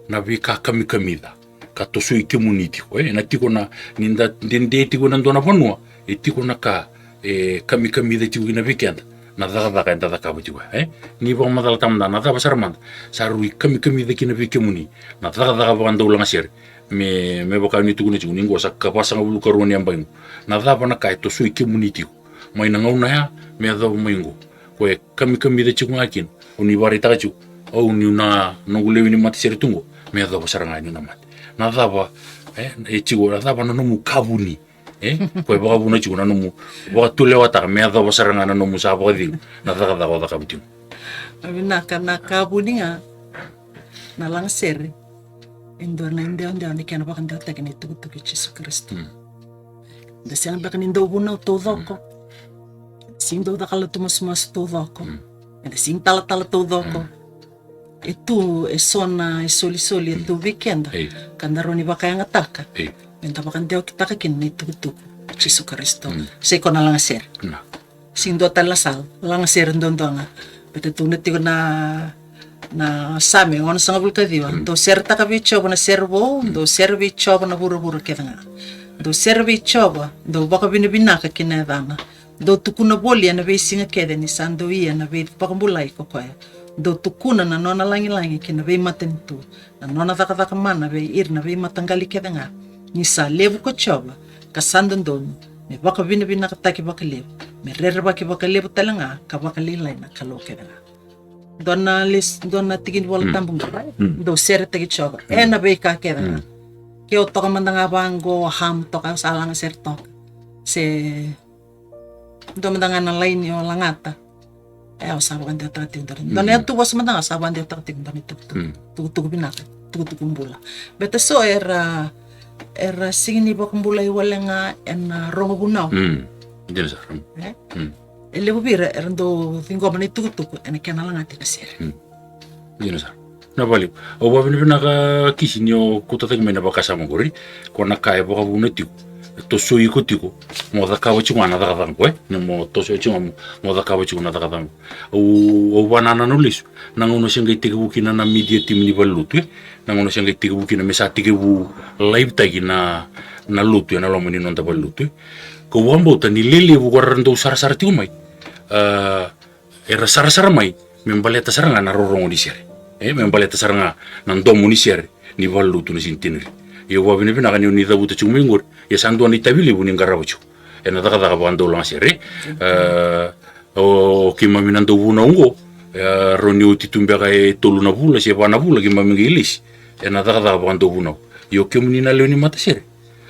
na veika kamikamica ka tosoi kemuni tiko, e? Na tiko na, ni da dede tiko ena dua na vanua, e tiko na ka e kamikamica tiko kina vei keda na cakacaka eda cakava tiko, e? Ni vakamacalataka mada, na cava sara mada sa rui kamikamica kina vei kemuni na cakacaka vakadaulagasere Me, me vaka ni tukuna tiko ni qo sa ka vasagavulu karua ni yabaki qo. Na cava na ka e tosoi kemuni tiko mai na gauna ya me yacova mai qo? Ko e kamikamica tiko ga kina. O ni vakaraitaka tiko, au niu na noqu lewe ni matasere tu qo, me yacova sara ga niu na mate. Na cava, e, e tiko, na cava na nomu ka vuni? E, ko e vakavuna tiko na nomu vakatulewataka me yacova sara ga na nomu sa vakacegu na cakacaka o cakava tiko. Vinaka, na ka vuni ga na lagasere. E dua na idewadewa ni kena vakadewataki na itukutuku i Jisu Karisito. Mm. Da sega beka ni dau vunau taucoko. Mm. Sega ni dau cakacaka tu masumasu taucoko. Mm. Eda sega ni talatala taucoko. Mm. E tu e so na isolisoli e tu vei keda. Ei. Ka da rawa ni vakayagataka. Ei. Me da vakadewataka kina na itukutuku i Jisu Karisito. Mm. Sa ikoya na lagasere. Na. Sega ni dua tale na sala, lagasere duadua ga. Baleta tukuna tiko na, na Same onosagavulu ka ciwa. Mm. Dou seretaka vei Jiova na sere vou, mm, dou sere vei Jiova na vuravura kece ga. Dou sere vei Jiova, dou vakavinavinaka ki na yacana. Dou tukuna voli ena veisiga kece ni sa dou ia na veivakabulai ko koya. Dou tukuna na nona lagilagi ki na veimatanitu. Na nona cakacaka mana vei ira na veimataqali kece ga. Ni sa levu ko Jiova, ka sa dodonu me vakavinavinakataki vakalevu, me rerevaki vakalevu tale ga ka vakalailai na Kalou kece ga. Dua na les, dua na tiki ni Vola Tabu qo. Mm. Dou seretaki Jiova ena veika kece ga. Mm. Ke o toka mada ga vaqo, o ham toka, o sa lagasere toka. Se dua mada ga na laini o lagata. E, au sa vakadewataka tiko dua na, dua na yatu vosa mada ga, au sa vakadewataka tiko dua na itukutuku. Mm. Tukutuku vinaka, tukutuku bula. Baleta so era, era sega ni vakabulai wale ga ena rogo vunau. Mm. Dina sara. E? Mm. E levu vei ira era dau ciqoma na itukutuku ena kena lagati na sere. Mm. Dina sara. Na vale. Au vakavinavinaka Kisi ni o kautataki mai na vakasama qori. Ko na ka e vakavuna tiko, e tosoi iko tiko mo cakava tiko ga na cakacaka qo, e? Ni mo tosoi tiko ga mo, mo cakava tiko na cakacaka qo. Au, au vakanananu lesu na gauna se qai tekivu kina na media team ni valelotu, e? Na gauna se qai tekivu kina me sa tekivu live-taki na, na lotu ena loma ni noda valelotu, e? Kau vakabauta ni lelevu ko era dau sarasara tiko mai. A, era sarasara mai me baleta sara ga na rorogo ni sere. E, me baleta sara ga na domo ni sere ni valelotu na Centenary. Ia au vakavinavinaka ni o ni cavuta tiko mai qori. Ia sa dua na itavi levu ni qarava tiko ena cakacaka vakadaulagasere. E, o keimami na dauvunau oqo, e, rawa ni oti tu beka e tolu na vula se va na vula keimami qai lesi ena cakacaka vakadauvunau. Ia o kemuni na lewe ni matasere,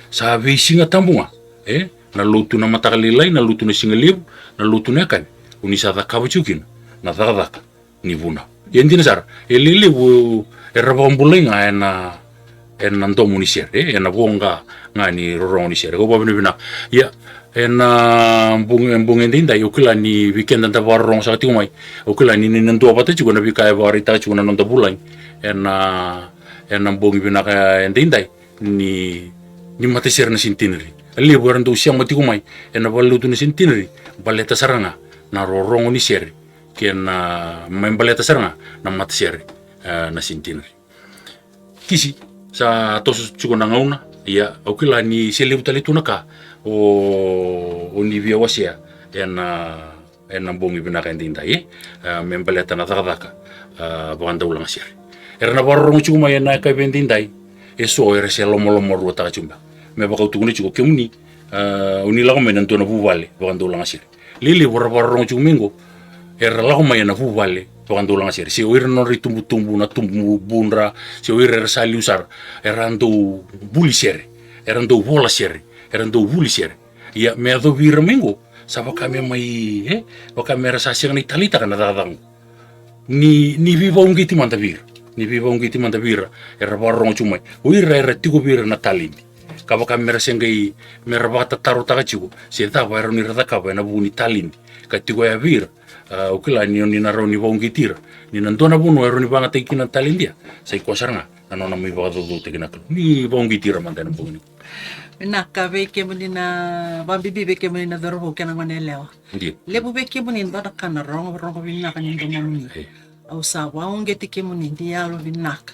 sa veisiga tabu ga, e, na lotu na mataka lailai, na lotu na siga levu, na lotu na yakavi, o ni sa cakava tiko kina na cakacaka ni vunau. Ia dina sara, e lelevu era vakabulai ga ena, ena domo ni sere, e, ena voqa ga ni rorogo ni sere. Kau vakavinavinaka. Ia, ena bogi, bogi edaidai, au kila ni vei keda da vakarorogo saka tiko mai, au kila ni, ni na duavata tiko na veika e vakaraitaka tiko na noda vulagi ena, ena bogi vinaka edaidai. ni, ni matasere na Centenary. A levu era dau sema tiko mai ena valelotu na Centenary, baleta sara ga na rorogo ni sere kei na, mai baleta sara ga na matasere, e, na Centenary. Kisi, sa toso tiko na gauna, ia au kila ni se levu tale tu na ka o, o ni via wasea ena ena bogi vinaka edaidai, e, a, me baleta na cakacaka, a, vakadaulagasere. Era na vakarorogo tiko mai ena yakavi edaidai, e so era se lomalomaruataka tiko beka. Me vaka au tukuna tiko kemuni, a, o ni lako mai na dua na vuvale vakadaulagasere. Lelevu era vakarorogo tiko mai qo, era lako mai ena vuvale vakadaulagasere. Se o ira na nodra itubutubu, na tubu budra, se o ira era sa liu sara, era dau buli sere, era dau vola sere, era dau vuli sere. Ia me yacovi ira mai qo, sa vaka me mai, e, vaka me ra sa sega ni taleitaka na cakacaka qo. Ni, ni veivauqeti mada vei ira. Ni veivauqeti mada vei ira era vakarorogo tiko mai. O ira era tiko vei ira na taledi. Ka vaka me ra se qai, me ra vakatatarotaka tiko se cava e rawa ni ra cakava ena vuku ni taledi ka tiko ya vei ira. A, au kila ni o ni na rawa ni vauqeti ira. Ni na dua na vanua e rawa ni vagataki kina na taledi ya, sa i koya sara ga na nona mai vakacaucautaki na Kalou. Ni vauqeti ira mada ena bogi nikua. Vinaka vei kemuni na, vakabibi vei kemuni na cauravou kei na gone yalewa. Dina. Levu vei kemuni dua na ka na rogorogo vinaka ni domomuni. E. Au sa vakauqeti kemuni ni yalo vinaka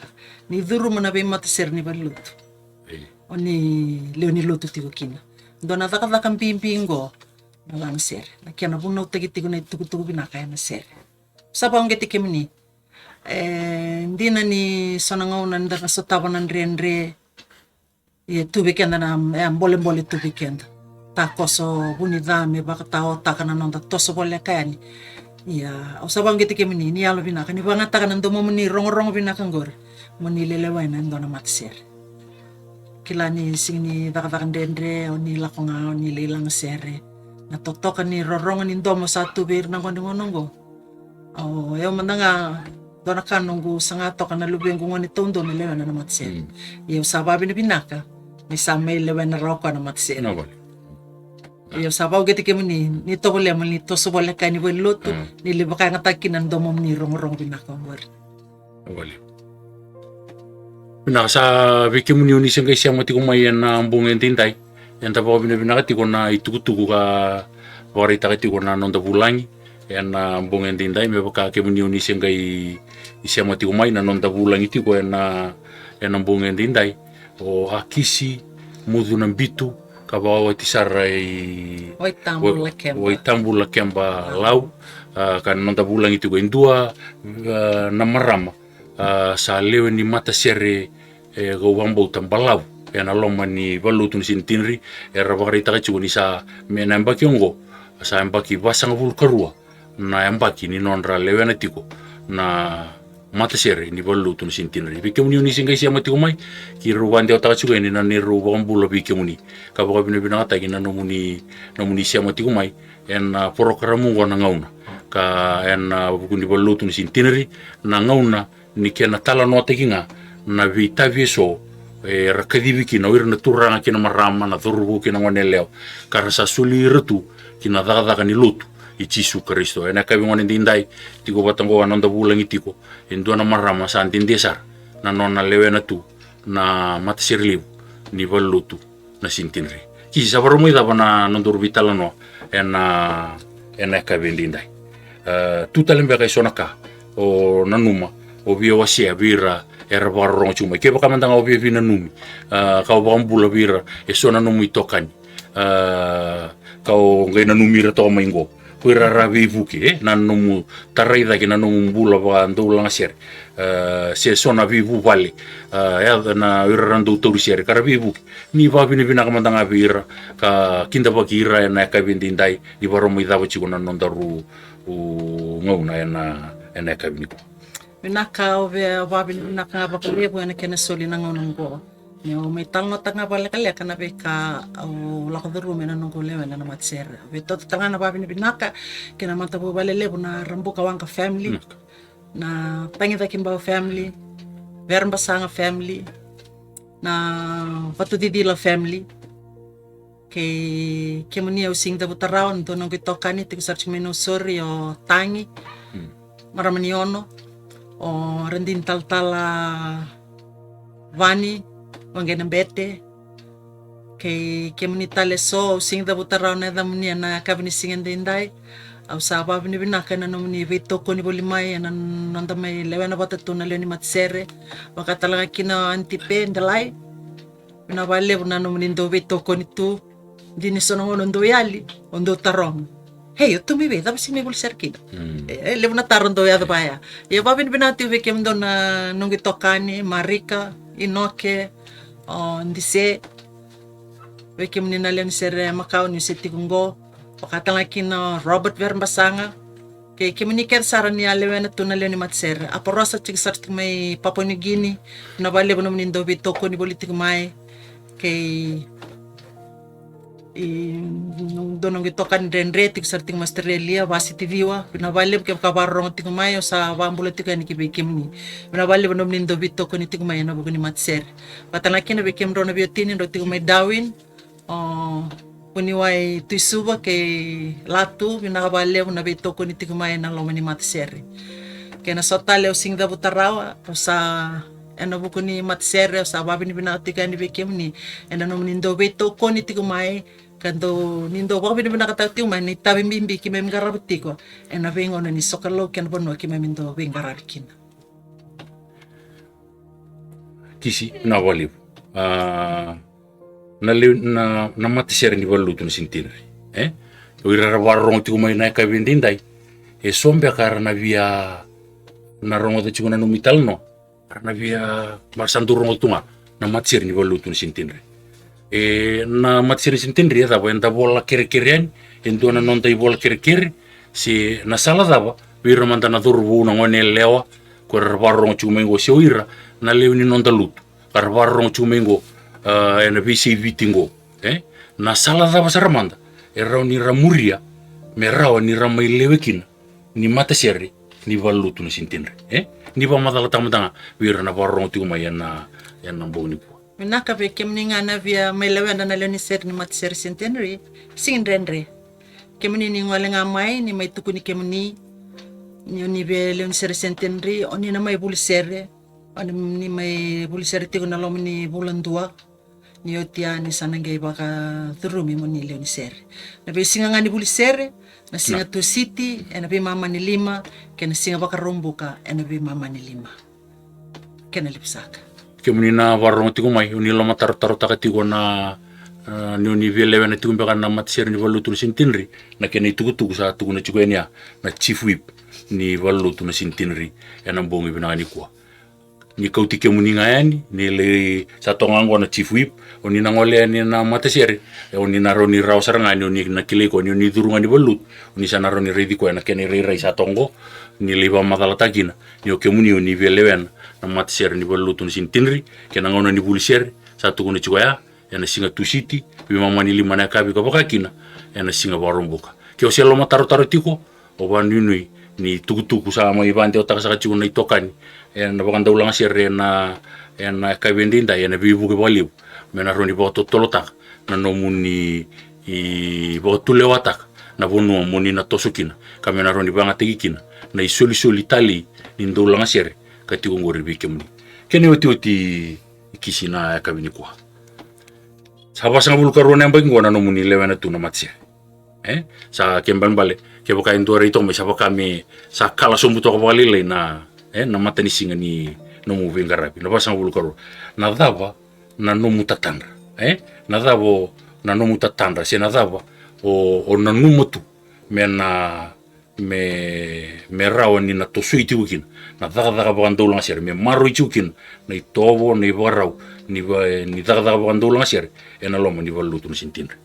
ni curuma na veimatasere ni valelotu. E. O ni lewe ni lotu tiko kina. Dua na cakacaka bibi qo na lagasere. Na kena vunautaki tiko na itukutuku vinaka ena sere. Sa vakauqeti kemuni. E dina ni so na gauna da na sotava na dredre, Ia tu vei keda na, e a bolebole tu vei keda. Takoso vunica me vakataotaka na noda toso voleka yani. Ia au sa vauqeti kemuni ni yalo vinaka ni vagataka na domomuni rogorogo vinaka qori. Mo ni lelewena e dua na matasere. Kila ni sigi ni cakacaka dredre, o ni lako ga o ni lai laga sere. Na totoka ni rorogo ni domo sa tu vei ira na gone gone oqo. O yau mada ga dua na ka noqu saga toka na luvequ gone taudua me lewena na matasere. Ia au sa vavinavinaka ni sa mai lewena rawa koya na matasere. Ia au sa vauqeti kemuni ni tovolea mo ni toso voleka ni vale ni lotu, ni lai vakayagataka kina na domomuni rogorogo vinaka oqori. Vinaka sa vei kemuni o ni se qai sema tiko mai ena bogi edaidai. Eda vakavinavinaka tiko na itukutuku ka vakaraitaka tiko na noda vulagi ena bogi edaidai, me vaka kemuni o ni se qai sema tiko mai na noda vulagi tiko ena, ena bogi edaidai. O Akisi Mucu na Bitu, ka vakawati sara i Waitabu Lakeba Lau, ka na noda vulagi tiko e dua na marama sa lewe ni matasere e kau vakabauta balavu ena loma ni valelotu na Centenary. Era vakaraitaka tiko ni sa me na yabaki oqo sa yabaki vasagavulu karua na yabaki ni nodra lewena tiko na matasere ni valelotu na Centenary. Vei kemuni o ni se qai sema tiko mai, keirau vakadewataka tiko yani na neirau vakabula vei kemuni ka vakavinavinakataki na nomuni, nomuni sema tiko mai ena porokaramu oqo na gauna ka ena vuku ni valelotu na Centenary, na gauna ni kena talanoataki ga na veitavi eso era kacivi kina o ira na turaga kei na marama, na cauravou kei na gone yalewa, ka ra sa soli ira tu ki na cakacaka ni lotu i Jisu Karisito. Ena yakavi gone daidai tiko vata oqo a noda vulagi tiko e dua na marama sa dede sara na nona lewena tu na matasere levu ni valelotu na Centenary. Kisi, sa varau mai cava na nodaru veitalanoa ena, ena yakavi edaidai? E, tu tale beka eso na ka o nanuma o via wasea vei ira era vakarorogo tiko mai, kevaka mada ga o via veinanumi, e, ka o vakabula vei ira eso na nomu itokani, e, ka o qai nanumi ira toka mai qo, ko ira ra veivuke, e, na nomu tarai cake na nomu bula vakadaulagasere, e, se so na veivuvale, e, yaca na ira ra dau tauri sere ka ra veivuke. Ni vakavinavinaka mada ga vei ira ka kidavaki ira ena yakavi edaidai, ni varau mai cava tiko na nodaru gauna ena, ena yakavi nikua. Vinaka, au via vakavinavinaka ga vakalevu ena kena soli na gauna oqo. Niu mai talanoataka ga vakalekaleka na veika au lako curuma ena noqu lewena na matasere. Au via tautautaka tale ga na vakavinavinaka kei na matavuvale levu na Rabuka Waqa family, na Tagicakibau family, Verebasaga family, na Vatucicila family. Kei kemuni au sigi cavuta rawa, na dua noqu itokani tiko sara tiko mai Nausori, o Tagi, marama ni Ono, o Radini Talatala Vani, o Qai na Bete. Kei kemuni tale eso au sigi cavuta rawa na yacamuni ena yakavi ni siga edaidai. Au sa vakavinavinaka ena nomuni veitokoni voli mai ena noda mai lewena vata tu na lewe ni matasere. Vaka tale ga kina o Aunty Pe Delai. Vinaka vakalevu na nomuni dau veitokoni tu. Dina ni so na gauna o dau yali, o dau taroga, "Hei, o tu mai vei, cava sigi mai voli sere kina?" E, e levu na taro dau yaco vaya. Ia vakavinavinaka tiko vei kemudou na noqu itokani, Marika, Inoke, o Dise, vei kemuni na lewe ni sere Makau niu se tiko qo. Vaka tale ga kina o Robert Verebasaga. Kei kemuni kece sara ni a lewena tu na lewe ni matasere. Aporosa tiko sara tiko mai Papua New Guinea. Vinaka vakalevu nomuni dau veitokoni voli tiko mai. Kei dua noqu itokani dredre tiko sara tiko mai Australia, Vasiti Ciwa. Vinaka vakalevu kevaka vakarorogo tiko mai, au sa vakabula tiko yani ki vei kemuni. Vinaka vakalevu nomuni dau veitokoni tiko mai ena vuku ni matasere. Vaka tale ga kina vei kemudrau na veiwatini drau tiko mai Darwin, o Vuniwai Tuisuva kei Latu, vinaka vakalevu na veitokoni tiko mai ena loma ni matasere. Kei na so tale au sigi cavuta rawa, au sa ena vuku ni matasere, au sa vakavinavinaka tiko yani vei kemuni ena nomuni dau veitokoni tiko mai, ka dau, ni dau vakavinavinakataka tiko mai na itavi bibi keimami qarava tiko ena veigauna ni sokalou kei na vanua keimami dau veiqaravi kina. Kisi, vinaka vakalevu. A, na lewe, na, na matasere ni valelotu na Centenary, e? O ira era vakarorogo tiko mai na yakavi edaidai, eso beka era na via na rogoca tiko na nomu italanoa, era na via, mara sa dau rogoca tu ga na matasere ni valelotu na Centenary. E, na matasere ni Centenary e cava, eda vola kerekere yani, e dua na noda ivola kerekere, se na sala cava vei ira mada na cauravou, na gone yalewa, ko ira ra vakarorogo tiko mai qo, se o ira na lewe ni noda lotu ka ra vakarorogo tiko mai qo, a, ena veiyasai Viti qo, e? Na sala cava sara mada e rawa ni ra muria me rawa ni ra mai lewe kina ni matasere ni valenilotu na Centenary, e? Ni vakamacalataka mada ga vei ira na vakarorogo tiko mai ena, ena bogi nikua. Vinaka. Vei kemuni ga na via mai lewena na lewe ni sere ni matasere Centenary, sega ni dredre. Kemuni ni gole ga mai, ni mai tukuni kemuni ni o ni via lewe ni sere Centenary, o ni na mai vuli sere, o ni, ni mai vuli sere tiko na loma ni vula dua. Ni oti ya ni sa na qai vakacurumi mo ni lewe ni sere. Na veisiga ga ni vuli sere, na siga Tusiti ena veimama ni lima, kei na siga Vakaraubuka ena veimama ni lima. Kena levu saka. Kemuni na vakarorogo tiko mai, o ni lomatarotarotaka tiko na, a, ni o ni via lewena tiko beka na matasere ni valenilotu na Centenary, na kena itukutuku sa tukuna tiko yani ya na Chief Whip ni valenilotu na Centenary ena bogi vinaka nikua. Ni kauti kemuni ga yani, ni lai sa toka ga qo na Chief Whip, o ni na gole yani na matasere, e, o ni na rawa ni rawa sara ga ni o ni na kilai koya ni o ni curu ga ni valenilotu, o ni sa na rawa ni raici koya ena kena irairai sa toka qo, ni lai vakamacalataka kina ni o kemuni o ni via lewena na matasere ni valenilotu na Centenary, kei na gauna ni vuli sere sa tukuna tiko ya, ena siga Tusiti veimama ni lima na yakavi ka vaka kina ena siga Vakaraubuka. Ke o se lomatarotaro tiko, o vakanuinui ni tukutuku sa mai vakadewataka saka tiko na itokani ena vakadaulagasere ena, ena yakavi edaidai ena veivuke vakalevu me na rawa ni vakatotolotaka na nomuni, i, vakatulewataka na vanua mo ni na toso kina, ka me na rawa ni vakayagataki kina na isolisoli talei ni daulagasere ka tiko qori vei kemuni. Kena iotioti, Kisi, na yakavi nikua sa vasagavulu ka rua na yabaki qo na nomuni lewena tu na matasere. E, sa kena ibalebale, kevaka e dua rai toka mai, sa vaka me sa kala sobu toka vakalailai na, e, na matanisiga ni nomu veiqaravi, na vasagavulu ka rua. Na cava na nomu tatadra? E, na cava o, na nomu tatadra, se na cava o, o nanuma tu me na, me, me rawa ni na tosoi tiko kina na cakacaka vakadaulagasere, me maroroi tiko kina na itovo, na ivakarau ni va-, ni cakacaka vakadaulagasere ena loma ni valenilotu na Centenary?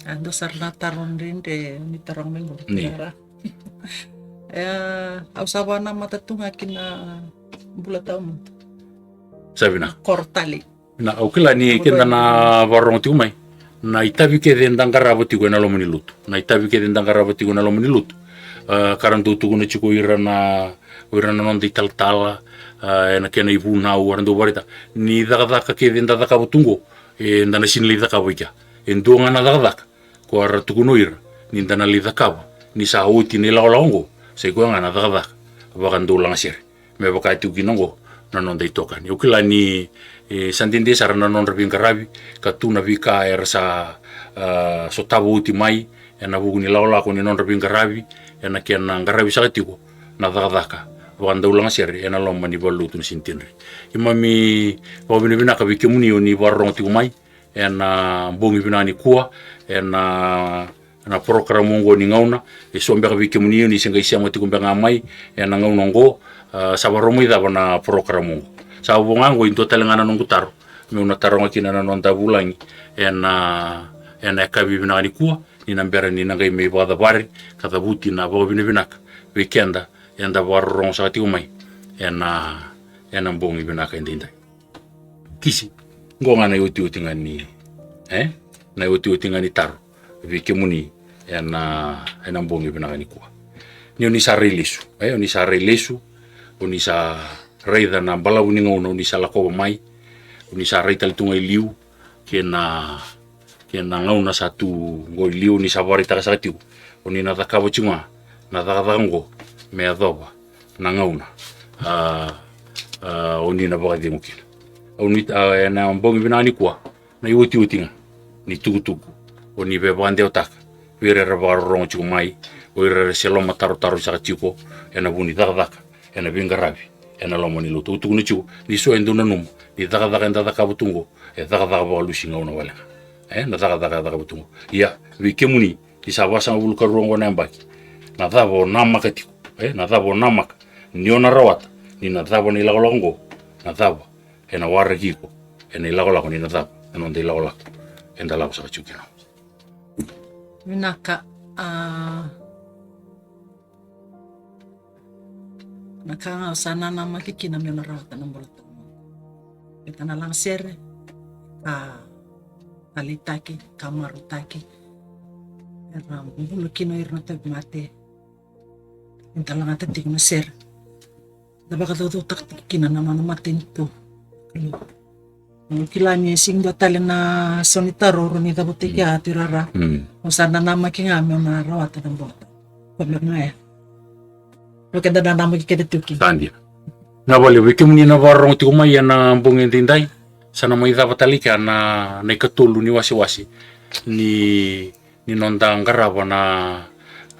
A, dua sara na taro dredre ni taroga mai qo. Ni. Era. E, au sa vakanamata tu ga ki na bula tawamudu. Sa vinaka. Koro talei. Na, au kila ni keda na vakarorogo tiko mai, na itavi kece eda qarava tiko ena loma ni lotu, na itavi kece eda qarava tiko ena loma ni lotu, a, ka ra dau tukuna tiko o ira na, o ira na noda italatala, a, ena kena ivunau, era dau vakaraitaka ni cakacaka kece eda cakava tu qo, eda na sega ni lai cakava i kea. E dua ga na cakacaka ko era tukuna o ira ni da na lai cakava ni sa oti na ilakolako oqo, sa i koya ga na cakacaka vakadaulagasere, me vaka e tiko kina oqo na noda itokani. Au kila ni, e, sa dede sara na nodra veiqaravi, ka tu na veika era sa, a, sotava oti mai ena vuku ni lakolako ni nodra veiqaravi, ena kena qaravi saka tiko na cakacaka vakadaulagasere ena loma ni valenilotu na Centenary. Keimami vakavinavinaka vei kemuni o ni vakarorogo tiko mai ena bogi vinaka nikua, ena, ena porokaramu oqo ni gauna. E so beka vei kemuni o ni se qai sema tiko beka ga mai ena gauna oqo, a, sa vakarau mai cava na porokaramu oqo. Sa vo ga oqo e dua tale ga na noqu taro meu na taroga kina na noda vulagi ena, ena yakavi vinaka nikua, ni na bera ni na qai mai vakacavari ka cavuti na vakavinavinaka vei keda eda vakarorogo saka tiko mai ena, ena bogi vinaka edaidai. Kisi, oqo ga na iotioti ga ni, e, na iotioti ga ni taro vei kemuni ena, ena bogi vinaka nikua. Ni o ni sa rai lesu, e, o ni sa rai lesu, o ni sa raica na balavu ni gauna o ni sa lakova mai, o ni sa rai tale tu ga i liu, kei na, kei na gauna sa tu qo i liu, o ni sa vakaraitaka saka tiko o ni na cakava tiko ga na cakacaka oqo me yacova na gauna, a, a, o ni na vakacegu kina. O ni, a, ena bogi vinaka nikua, na iotioti ga ni tukutuku o ni via vakadewataka vei ira era vakarorogo tiko mai, o ira era se lomatarotaro saka tiko ena vu ni cakacaka, ena veiqaravi ena loma ni lotu. Au tukuna tiko ni so e dau nanuma ni cakacaka eda cakava tu oqo e cakacaka vakalusi gauna wale ga. E, na cakacaka e cakava tu oqo. Ia, vei kemuni ni sa vasagavulu ka rua oqo na yabaki, na cava o namaka tiko? E, na cava o namaka ni o na rawata ni na cava na ilakolako oqo? Na cava ena waraki iko ena ilakolako ni na cava na noda ilakolako eda lako saka tiko kina. Vinaka. A, na ka ga au sa nanamaki kina meu na rawata na bula tawamudu. Eda na lagasere ka taleitaki, ka marautaki, era bula kina o ira na tauvimate. Eda lagata tiko na sere, da vakacaucautaka tiko kina na nona matanitu. Au kila ni e sega dua tale na sau ni taro au rawa ni cavuta i kea, Tui Rara. Mm. Au sa nanamaki ga meu na rawata na bula tawamudu. Koya ga ya. Vei keda nanamaki kece tu kina. Sa dina. Vinaka vakalevu vei kemuni na vakarorogo tiko mai ena bogi edaidai. Sa na mai cava tale i kea na, na ikatolu ni wasewase ni, ni noda qarava na,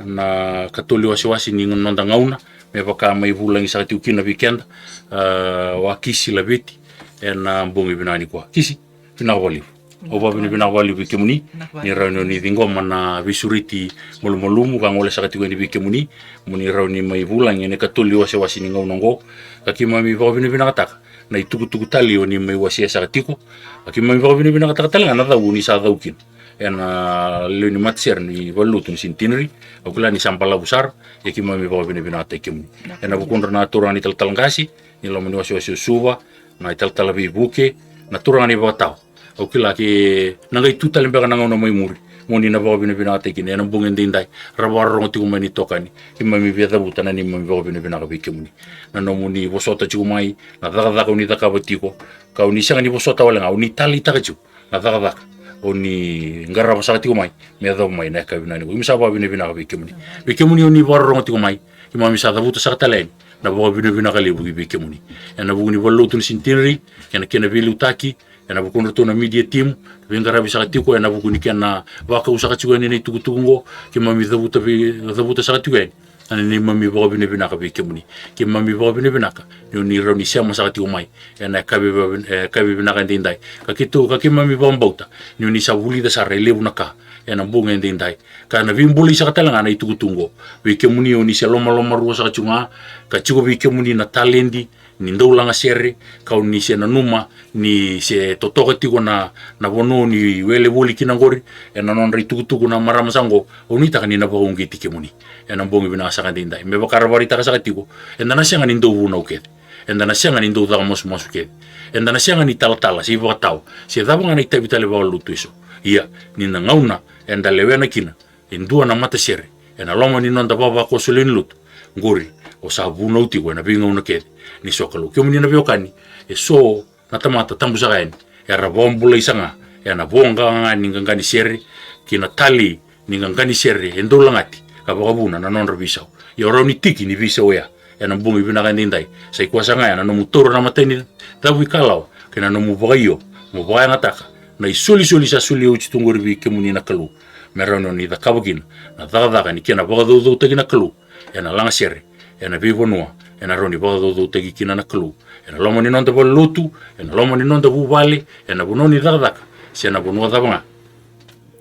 na ikatolu ni wasewase ni noda gauna, me vaka mai vulagi saka tiko kina vei keda, a, o Kisi Laveti, ena bogi vinaka nikua. Kisi, vinaka vakalevu. Au vakavinavinaka vakalevu vei kemuni ni rawa ni ciqoma na veisureti malumalumu ka gole saka tiko yani vei kemuni, mo ni rawa ni mai vulagi ena ikatolu ni wasewase ni gauna oqo. Ka keimami vakavinavinakataka na itukutuku talei o ni mai wasea saka tiko. Ka keimami vakavinavinakataka tale ga na cau o ni sa cau kina ena lewe ni matasere ni valelotu ni Centenary. Au kila ni sa balavu sara, ia keimami vakavinavinakataki kemuni. Ena vukudra na turaga ni talatala qase ni loma ni wasewase o Suva, na italatala veivuke, na turaga na ivakatawa. Au kila ke na qai tu tale beka na gauna mai muri mo ni na vakavinavinakataki kina ena bogi edaidai. Ra vakarorogo tiko mai na itokani, keimami via cavuta na neimami vakavinavinaka vei kemuni. Na nomuni vosota tiko mai, na cakacaka o ni cakava tiko, ka o ni sega ni vosota wale ga, o ni taleitaka tiko na cakacaka o ni qarava saka tiko mai me yacova mai na yakavi vinaka nikua. Keimami sa vakavinavinaka vei kemuni. Vei kemuni o ni vakarorogo tiko mai, keimami sa cavuta saka tale yani na vakavinavinaka levu ki vei kemuni ena vuku ni valelotu ni Centenary kei na kena veiliutaki, ena vukudratou na media team, veiqaravi saka tiko ena vuku ni kena vakau saka tiko yani na itukutuku oqo. Keimami cavuta vei, cavuta saka tiko yani na neimami vakavinavinaka vei kemuni. Keimami vakavinavinaka ni o ni rawa ni sema saka tiko mai ena yakavi, e, yakavi vinaka edaidai. Ka keitou, ka keimami vakabauta ni o ni sa vulica sara e levu na ka ena bogi edaidai, ka na veibulai saka tale ga na itukutuku oqo. Vei kemuni o ni se lomalomarua saka tiko ga, ka tiko vei kemuni na taledi ni dau lagasere, ka o ni se nanuma ni se totoka tiko na, na vanua o ni wele voli kina oqori ena nodra itukutuku na marama saka oqo, au nuitaka ni na vakauqeti kemuni ena bogi vinaka saka edaidai. Me vaka ra vakaraitaka saka tiko, eda na sega ni dau vunau kece, eda na sega ni dau caka masumasu kece, eda na sega ni talatala se ivakatawa se cava ga na itavi tale vakalotu eso. Ia, ni na gauna eda lewena kina e dua na matasere ena loma ni noda vavakoso lewe ni lotu, qori o sa vunau tiko ena veigauna kece ni sokalou. Kemuni na veiwekani, eso na tamata tabu saka yani era vakabulai saka ga ena voqa ga ni qaqa ni sere kei na talei ni qaqa ni sere e dau lagati ka vakavuna na nodra veisau. Ia o rawa ni tiki ni veisau oya ena bogi vinaka edaidai. Sa i koya saka ga ya na nomu taura na matai ni cavu ikalawa kei na nomu vakaio mo vakayagataka na isolisoli sa solia oti tu qori vei kemuni na Kalou, me rawa ni o ni cakava kina na cakacaka ni kena vakacaucautaki na Kalou ena lagasere, ena veivanua ena rawa ni vakacaucautaki kina na Kalou, ena loma ni noda valelotu, ena loma ni noda vuvale, ena vanua ni cakacaka, se na vanua cava ga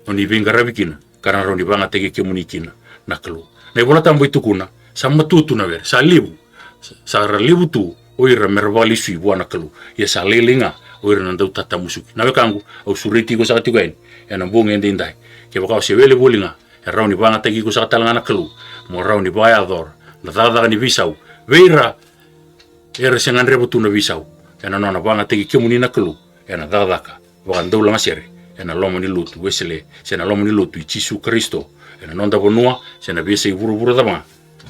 o ni veiqaravi kina, ka na rawa ni vakayagataki kemuni kina na Kalou. Na iVolatabu e tukuna, sa matua tu na were, sa levu, sa ra levu tu o ira me ra vakalesui vua na Kalou, ia sa lailai ga o ira na dau tatamusuki. Na wekaqu, au sureti iko saka tiko yani ena bogi edaidai. Kevaka o se wele voli ga, e rawa ni vakayagataki iko saka tale ga na Kalou mo rawa ni vakayacora na cakacaka ni veisau vei ira era se gadreva tu na veisau, ena nona vakayagataki kemuni na Kalou ena cakacaka vakadaulagasere ena loma ni lotu Wesele se na loma ni lotu i Jisu Karisito ena noda vanua se na veiyasai vuravura cava ga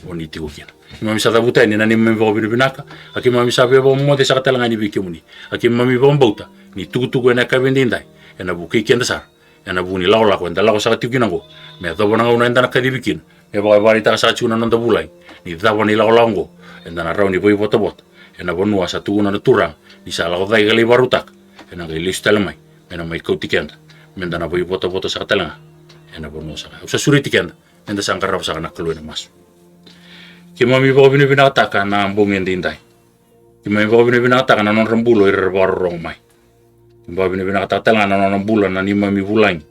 o ni tiko kina. Keimami sa cavuta yani na neimami vakavinavinaka, a keimami sa via vakamoce saka tale ga yani vei kemuni. A keimami vakabauta ni tukutuku ena yakavi edaidai ena vukei keda sara ena vuku ni lakolako eda lako saka tiko kina oqo, me yacova na gauna eda na kacivi kina, me vaka e vakaraitaka saka tiko na noda vulagi, ni cava na ilakolako oqo, eda na rawa ni vakaivotavota ena vanua sa tukuna na Turaga ni sa lako cake ka lai vakarautaka, ena qai lesu tale mai me na mai kauti keda, me da na vakaivotavota saka tale ga ena vanua saka. Au sa sureti keda me da sa qarava saka na Kalou ena masu. Keimami vakavinavinakataka na bogi edaidai. Keimami vakavinavinakataka na nodra bula o ira era vakarorogo mai. Keimami vakavinavinakataka tale ga na nona bula na neimami vulagi,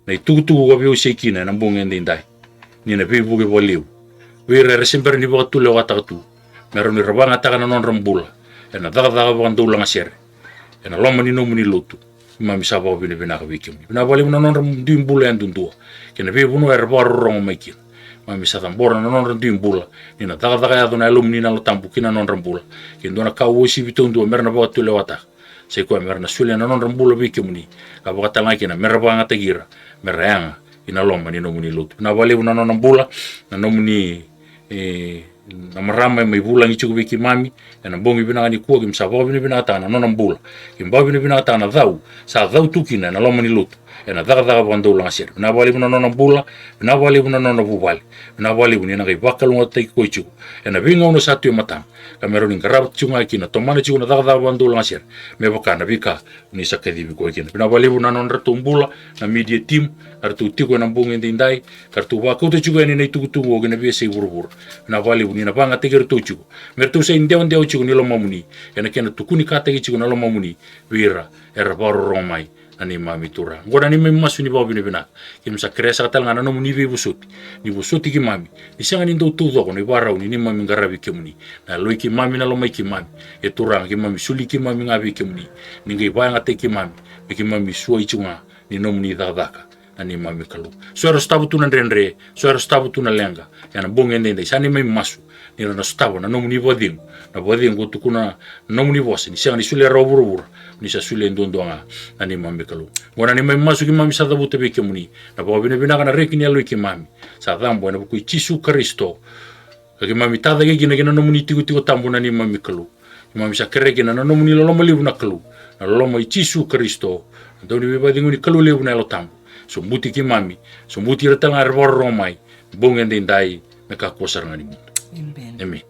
na itukutuku ka veiwasei kina ena bogi edaidai, ni na veivuke vakalevu vei ira era se bera ni vakatulewataka tu, me rawa ni ra vakayagataka na nodra bula ena cakacaka vakadaulagasere ena loma ni nomuni lotu. Keimami sa vakavinavinaka vei kemuni. Vinaka vakalevu na nodra dui bula yadudua kei na veivanua era vakarorogo mai kina. Keimami sa cabora na nodra dui bula ni na cakacaka yaco na Yalomuni na Yalo Tabu ki na nodra bula. Ke dua na ka uasivi taudua mera na vakatulewataka, sa i koya mera na solia na nodra bula vei kemuni, ka vakatalega kina mera vakayagataki ira mera yaga ina loma ni nomuni lotu. Vinaka vakalevu na nona bula na nomuni, e, na marama e mai vulagi tiko vei keimami ena bogi vinaka nikua. Keimami sa vakavinavinakataka na nona bula. Keimami vakavinavinakataka na cau sa cau tu kina ena loma ni lotu ena cakacaka vakadaulagasere. Vinaka vakalevu na nona bula. Vinaka vakalevu na nona vuvale. Vinaka vakalevu ni na qai vakalougatataki koya tiko ena veigauna sa tu e matana, ka me rawa ni qarava tiko ga kina, tomana tiko na cakacaka vakadaulagasere me vaka na veika ni sa kacivi koya kina. Vinaka vakalevu na nodratou bula na media team, na ratou tiko ena bogi edaidai, ka ratou vakauta tiko yani na itukutuku oqo ki na veiyasai vuravura. Vinaka vakalevu ni na vakayagataki iratou tiko me ratou sa idewadewa tiko ni lomamuni, ena kena tukunikataki tiko na lomamuni vei ira era vakarorogo mai, na neimami Turaga. Oqo na neimami masu ni vakavinavinaka. Keimami sa kerea saka talega na nomuni veivosoti, ni vosoti keimami, ni sega ni dau taucoko na ivakarau ni neimami qaravi kemuni. Na yaloi keimami, na lomai keimami, e Turaga, keimami soli keimami ga vei kemuni, ni qai vakayagataki keimami me keimami suai tiko ga ni nomuni cakacaka, na neimami Kalou. So era sotava tu na dredre, so era sotava tu na leqa ena bogi edaidai, sa neimami masu ni ra na sotava na nomuni vakacegu, na vakacegu o tukuna na nomuni vosa ni sega ni solia rawa vuravura, ni sa solia duadua ga, na neimami Kalou. Oqo na neimami masu keimami sa cavuta vei kemuni, na vakavinavinaka, na reki ni yaloi keimami sa cabo ena vuku i Jisu Karisito. Ka keimami tacake kina ki na nomuni itikotiko tabu, na neimami Kalou. Keimami sa kerea kina na nomuni loloma levu, na Kalou, na loloma i Jisu Karisito, na Dauniveivakacegui ni Kalou levu, na Yalo Tabu. Sobuti keimami, sobuti ira talega era vakarorogo mai, bogi edaidai me kakua sara ga ni mudu. Emeni. Emeni.